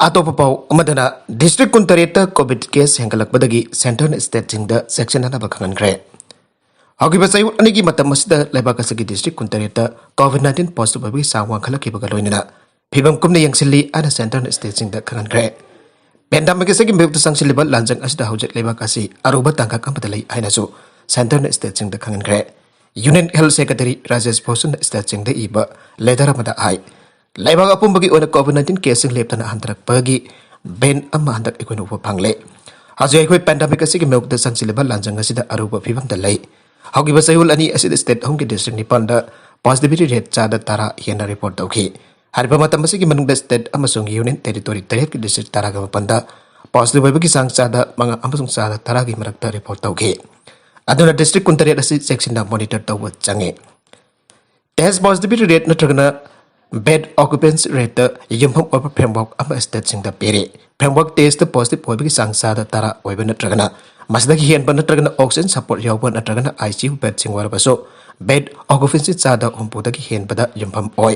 ꯑꯇꯣꯞꯄ ꯄꯥꯎ ꯑꯃꯗꯅ, ꯗꯤꯁꯇ꯭ꯔꯤꯛ ꯀꯨꯟꯇꯔꯦꯠꯇ ꯀꯣꯚꯤꯗ ꯀꯦꯁ ꯍꯦꯟꯒꯠꯂꯛꯄꯗꯒꯤ ꯁꯦꯟꯇꯔꯅ ꯁ꯭ꯇꯦꯠꯁꯤꯡꯗ ꯆꯦꯛꯁꯤꯟꯅꯅꯕ ꯈꯪꯍꯟꯈ꯭ꯔꯦ꯫ ꯍꯧꯈꯤꯕ ꯆꯌꯣꯜ ꯑꯅꯤꯒꯤ ꯃꯇꯝ ꯑꯁꯤꯗ ꯂꯩꯕꯥꯛ ꯑꯁꯤꯒꯤ ꯗꯤꯁꯇ꯭ꯔꯤꯛ ꯀꯨꯟꯇꯔꯦꯠꯇ ꯀꯣꯚꯤꯗ ꯅꯥꯏꯟꯇꯤꯟ ꯄꯣꯖꯤꯇꯤꯚ ꯑꯣꯏꯕꯒꯤ ꯆꯥꯡ ꯋꯥꯡꯈꯠꯂꯛꯈꯤꯕꯒ ꯂꯣꯏꯅꯅ ꯐꯤꯕꯝ ꯀꯨꯞꯅ ꯌꯦꯡꯁꯤꯜꯂꯤ ꯍꯥꯏꯅ ꯁꯦꯟꯇꯔꯅ ꯁ꯭ꯇꯦꯠꯁꯤꯡꯗ ꯈꯪꯍꯟꯈ꯭ꯔꯦ꯫ ꯄꯦꯟꯗꯥꯃꯤꯛ ꯑꯁꯤꯒꯤ ꯃꯥꯌꯣꯛꯇ ꯆꯪꯁꯤꯜꯂꯤꯕ ꯂꯥꯟꯖꯪ ꯑꯁꯤꯗ ꯍꯧꯖꯤꯛ ꯂꯩꯕꯥꯛ ꯑꯁꯤ ꯑꯔꯨꯕ ꯇꯥꯡꯀꯛ ꯑꯃꯗ ꯂꯩ ꯍꯥꯏꯅꯁꯨ ꯁꯦꯟꯇꯔꯅ ꯁ꯭ꯇꯦꯠꯁꯤꯡꯗ ꯈꯪꯍꯟꯈ꯭ꯔꯦ꯫ ꯌꯨꯅꯤꯌꯟ ꯍꯦꯜꯊ ꯁꯦꯀ꯭ꯔꯦꯇꯔꯤ ꯔꯥꯖꯦꯁ ꯚꯨꯁꯟꯅ ꯁ꯭ꯇꯦꯠꯁꯤꯡꯗ ꯏꯕ ꯂꯦꯇꯔ ꯑꯃꯗ ꯍꯥꯏ, ꯂꯩꯕꯥꯛ ꯑꯄꯨꯝꯕꯒꯤ ꯑꯣꯏꯅ ꯀꯣꯚꯤꯗ ꯅꯥꯏꯟꯇꯤꯟ ꯀꯦꯁꯁꯤꯡ ꯂꯦꯞꯇꯅ ꯍꯟꯊꯔꯛꯄꯒꯤ ꯕꯦꯟ ꯑꯃ ꯍꯟꯗꯛ ꯑꯩꯈꯣꯏꯅ ꯎꯕ ꯐꯪꯂꯦ꯫ ꯍꯧꯖꯤꯛ ꯑꯩꯈꯣꯏ ꯄꯦꯟꯗꯥꯃꯤꯛ ꯑꯁꯤꯒꯤ ꯃꯥꯌꯣꯛꯇ ꯆꯪꯁꯤꯜꯂꯤꯕ ꯂꯥꯟꯖꯪ ꯑꯁꯤꯗ ꯑꯔꯨꯕ ꯐꯤꯕꯝꯗ ꯂꯩ꯫ ꯍꯧꯈꯤꯕ ꯆꯌꯣꯜ ꯑꯅꯤ ꯑꯁꯤꯗ ꯁ꯭ꯇꯦꯠ ꯑꯍꯨꯝꯒꯤ ꯗꯤꯁꯇ꯭ꯔꯤꯛ ꯅꯤꯄꯥꯟꯗ ꯄꯣꯖꯤꯇꯤꯚꯤꯇꯤ ꯔꯦꯠ ꯆꯥꯗ ꯇꯔꯥ ꯍꯦꯟꯅ ꯔꯤꯄꯣꯔꯠ ꯇꯧꯈꯤ꯫ ꯍꯥꯏꯔꯤꯕ ꯃꯇꯝ ꯑꯁꯤꯒꯤ ꯃꯅꯨꯡꯗ ꯁ꯭ꯇꯦꯠ ꯑꯃꯁꯨꯡ ꯌꯨꯅꯤꯌꯟ ꯇꯦꯔꯤꯇꯣꯔꯤ ꯇꯔꯦꯠꯀꯤ ꯗꯤꯁꯇ꯭ꯔꯤꯛ ꯇꯔꯥꯒ ꯃꯥꯄꯟꯗ ꯄꯣꯖꯤꯇꯤꯚ ꯑꯣꯏꯕꯒꯤ ꯆꯥꯡ ꯆꯥꯗ ꯃꯉꯥ ꯑꯃꯁꯨꯡ ꯆꯥꯗ ꯇꯔꯥꯒꯤ ꯃꯔꯛꯇ ꯔꯤꯄꯣꯔꯠ ꯇꯧꯈꯤ꯫ ꯑꯗꯨꯅ ꯗꯤꯁꯇ꯭ꯔꯤꯛ ꯀꯨꯟꯇꯔꯦꯠ ꯑꯁꯤ ꯆꯦꯛꯁꯤꯟꯅ ꯃꯣꯅꯤꯇꯔ ꯇꯧꯕ ꯆꯪꯉꯤ꯫ ꯇꯦꯁ ꯄꯣꯖꯤꯇꯤꯚꯤꯇꯤ ꯔꯦꯠ ꯅꯠꯇ꯭ꯔꯒꯅ Bed occupancy rate ꯇ ꯌꯨꯝꯐꯝ ꯑꯣꯏꯕ framework ꯑꯃ state ꯁꯤꯡꯗ ꯄꯤꯔꯤ꯫ Framework test ꯇ positive ꯑꯣꯏꯕꯒꯤ ꯆꯥꯡ ꯆꯥꯗ ꯇꯔꯥ ꯑꯣꯏꯕ ꯅꯠꯇ꯭ꯔꯒꯅ ꯃꯁꯤꯗꯒꯤ ꯍꯦꯟꯕ ꯅꯠꯇ꯭ꯔꯒꯅ oxygen support ꯌꯥꯎꯕ ꯅꯠꯇ꯭ꯔꯒꯅ I C U bed ꯁꯤꯡ ꯑꯣꯏꯔꯕꯁꯨ bed occupancy ꯆꯥꯗ ꯍꯨꯝꯐꯨꯗꯒꯤ ꯍꯦꯟꯕꯗ ꯌꯨꯝꯐꯝ ꯑꯣꯏ꯫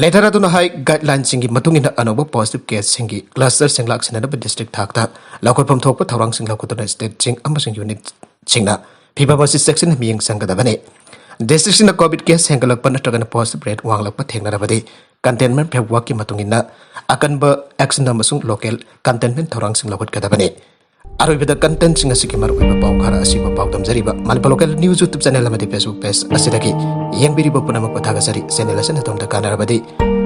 Letter ꯑꯗꯨꯅ ꯍꯥꯏ, guideline ꯁꯤꯡꯒꯤ ꯃꯇꯨꯡ ꯏꯟꯅ ꯑꯅꯧꯕ positive case ꯁꯤꯡꯒꯤ cluster ꯁꯤꯡ ꯂꯥꯛꯁꯤꯟꯅꯅꯕ district ꯊꯥꯛꯇ ꯂꯧꯈꯠꯐꯝ ꯊꯣꯛꯄ ꯊꯧꯔꯥꯡꯁꯤꯡ ꯂꯧꯈꯠꯇꯨꯅ state ꯁꯤꯡ ꯑꯃꯁꯨꯡ unit ꯁꯤꯡꯅ ꯐꯤꯕꯝ ꯑꯁꯤ ꯆꯦꯛꯁꯤꯟꯅ ꯃꯤꯠꯌꯦꯡ ꯆꯪꯒꯗꯕꯅꯤ꯫ District ꯁꯤꯡꯅ COVID case ꯍꯦꯟꯒꯠꯂꯛꯄ ꯅꯠꯇ꯭ꯔꯒꯅ positive rate ꯋꯥꯡꯂꯛꯄ ꯊꯦꯡꯅꯔꯕꯗꯤ containment framework ꯀꯤ ꯃꯇꯨꯡ ꯏꯟꯅ ꯑꯀꯟꯕ action ꯑꯃꯁꯨꯡ local containment ꯊꯧꯔꯥꯡꯁꯤꯡ ꯂꯧꯈꯠꯀꯗꯕꯅꯤ꯫ ꯑꯔꯣꯏꯕꯗ content ꯁꯤꯡ ꯑꯁꯤꯒꯤ ꯃꯔꯨꯑꯣꯏꯕ ꯄꯥꯎ ꯈꯔ ꯑꯁꯤꯕꯨ ꯄꯥꯎꯗꯝꯖꯔꯤꯕ Manipur local news YouTube channel ꯑꯃꯗꯤ Facebook page ꯑꯁꯤꯗꯒꯤ ꯌꯦꯡꯕꯤꯔꯤꯕ ꯄꯨꯝꯅꯃꯛꯄꯨ ꯊꯥꯒꯠꯆꯔꯤ꯫ Channel ꯑꯁꯤꯅ ꯑꯗꯣꯝꯗ ꯀꯥꯟꯅꯔꯕꯗꯤ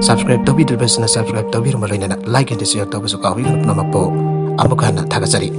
subscribe ꯇꯧꯕꯤꯗ꯭ꯔꯤꯕꯁꯤꯅ subscribe ꯇꯧꯕꯤꯔꯝꯕ ꯂꯣꯏꯅꯅ like ꯑꯃꯗꯤ share ꯇꯧꯕꯁꯨ ꯀꯥꯎꯕꯤꯒꯅꯨ꯫ ꯄꯨꯝꯅꯃꯛꯄꯨ ꯑꯃꯨꯛ ꯍꯟꯅ ꯊꯥꯒꯠꯆꯔꯤ꯫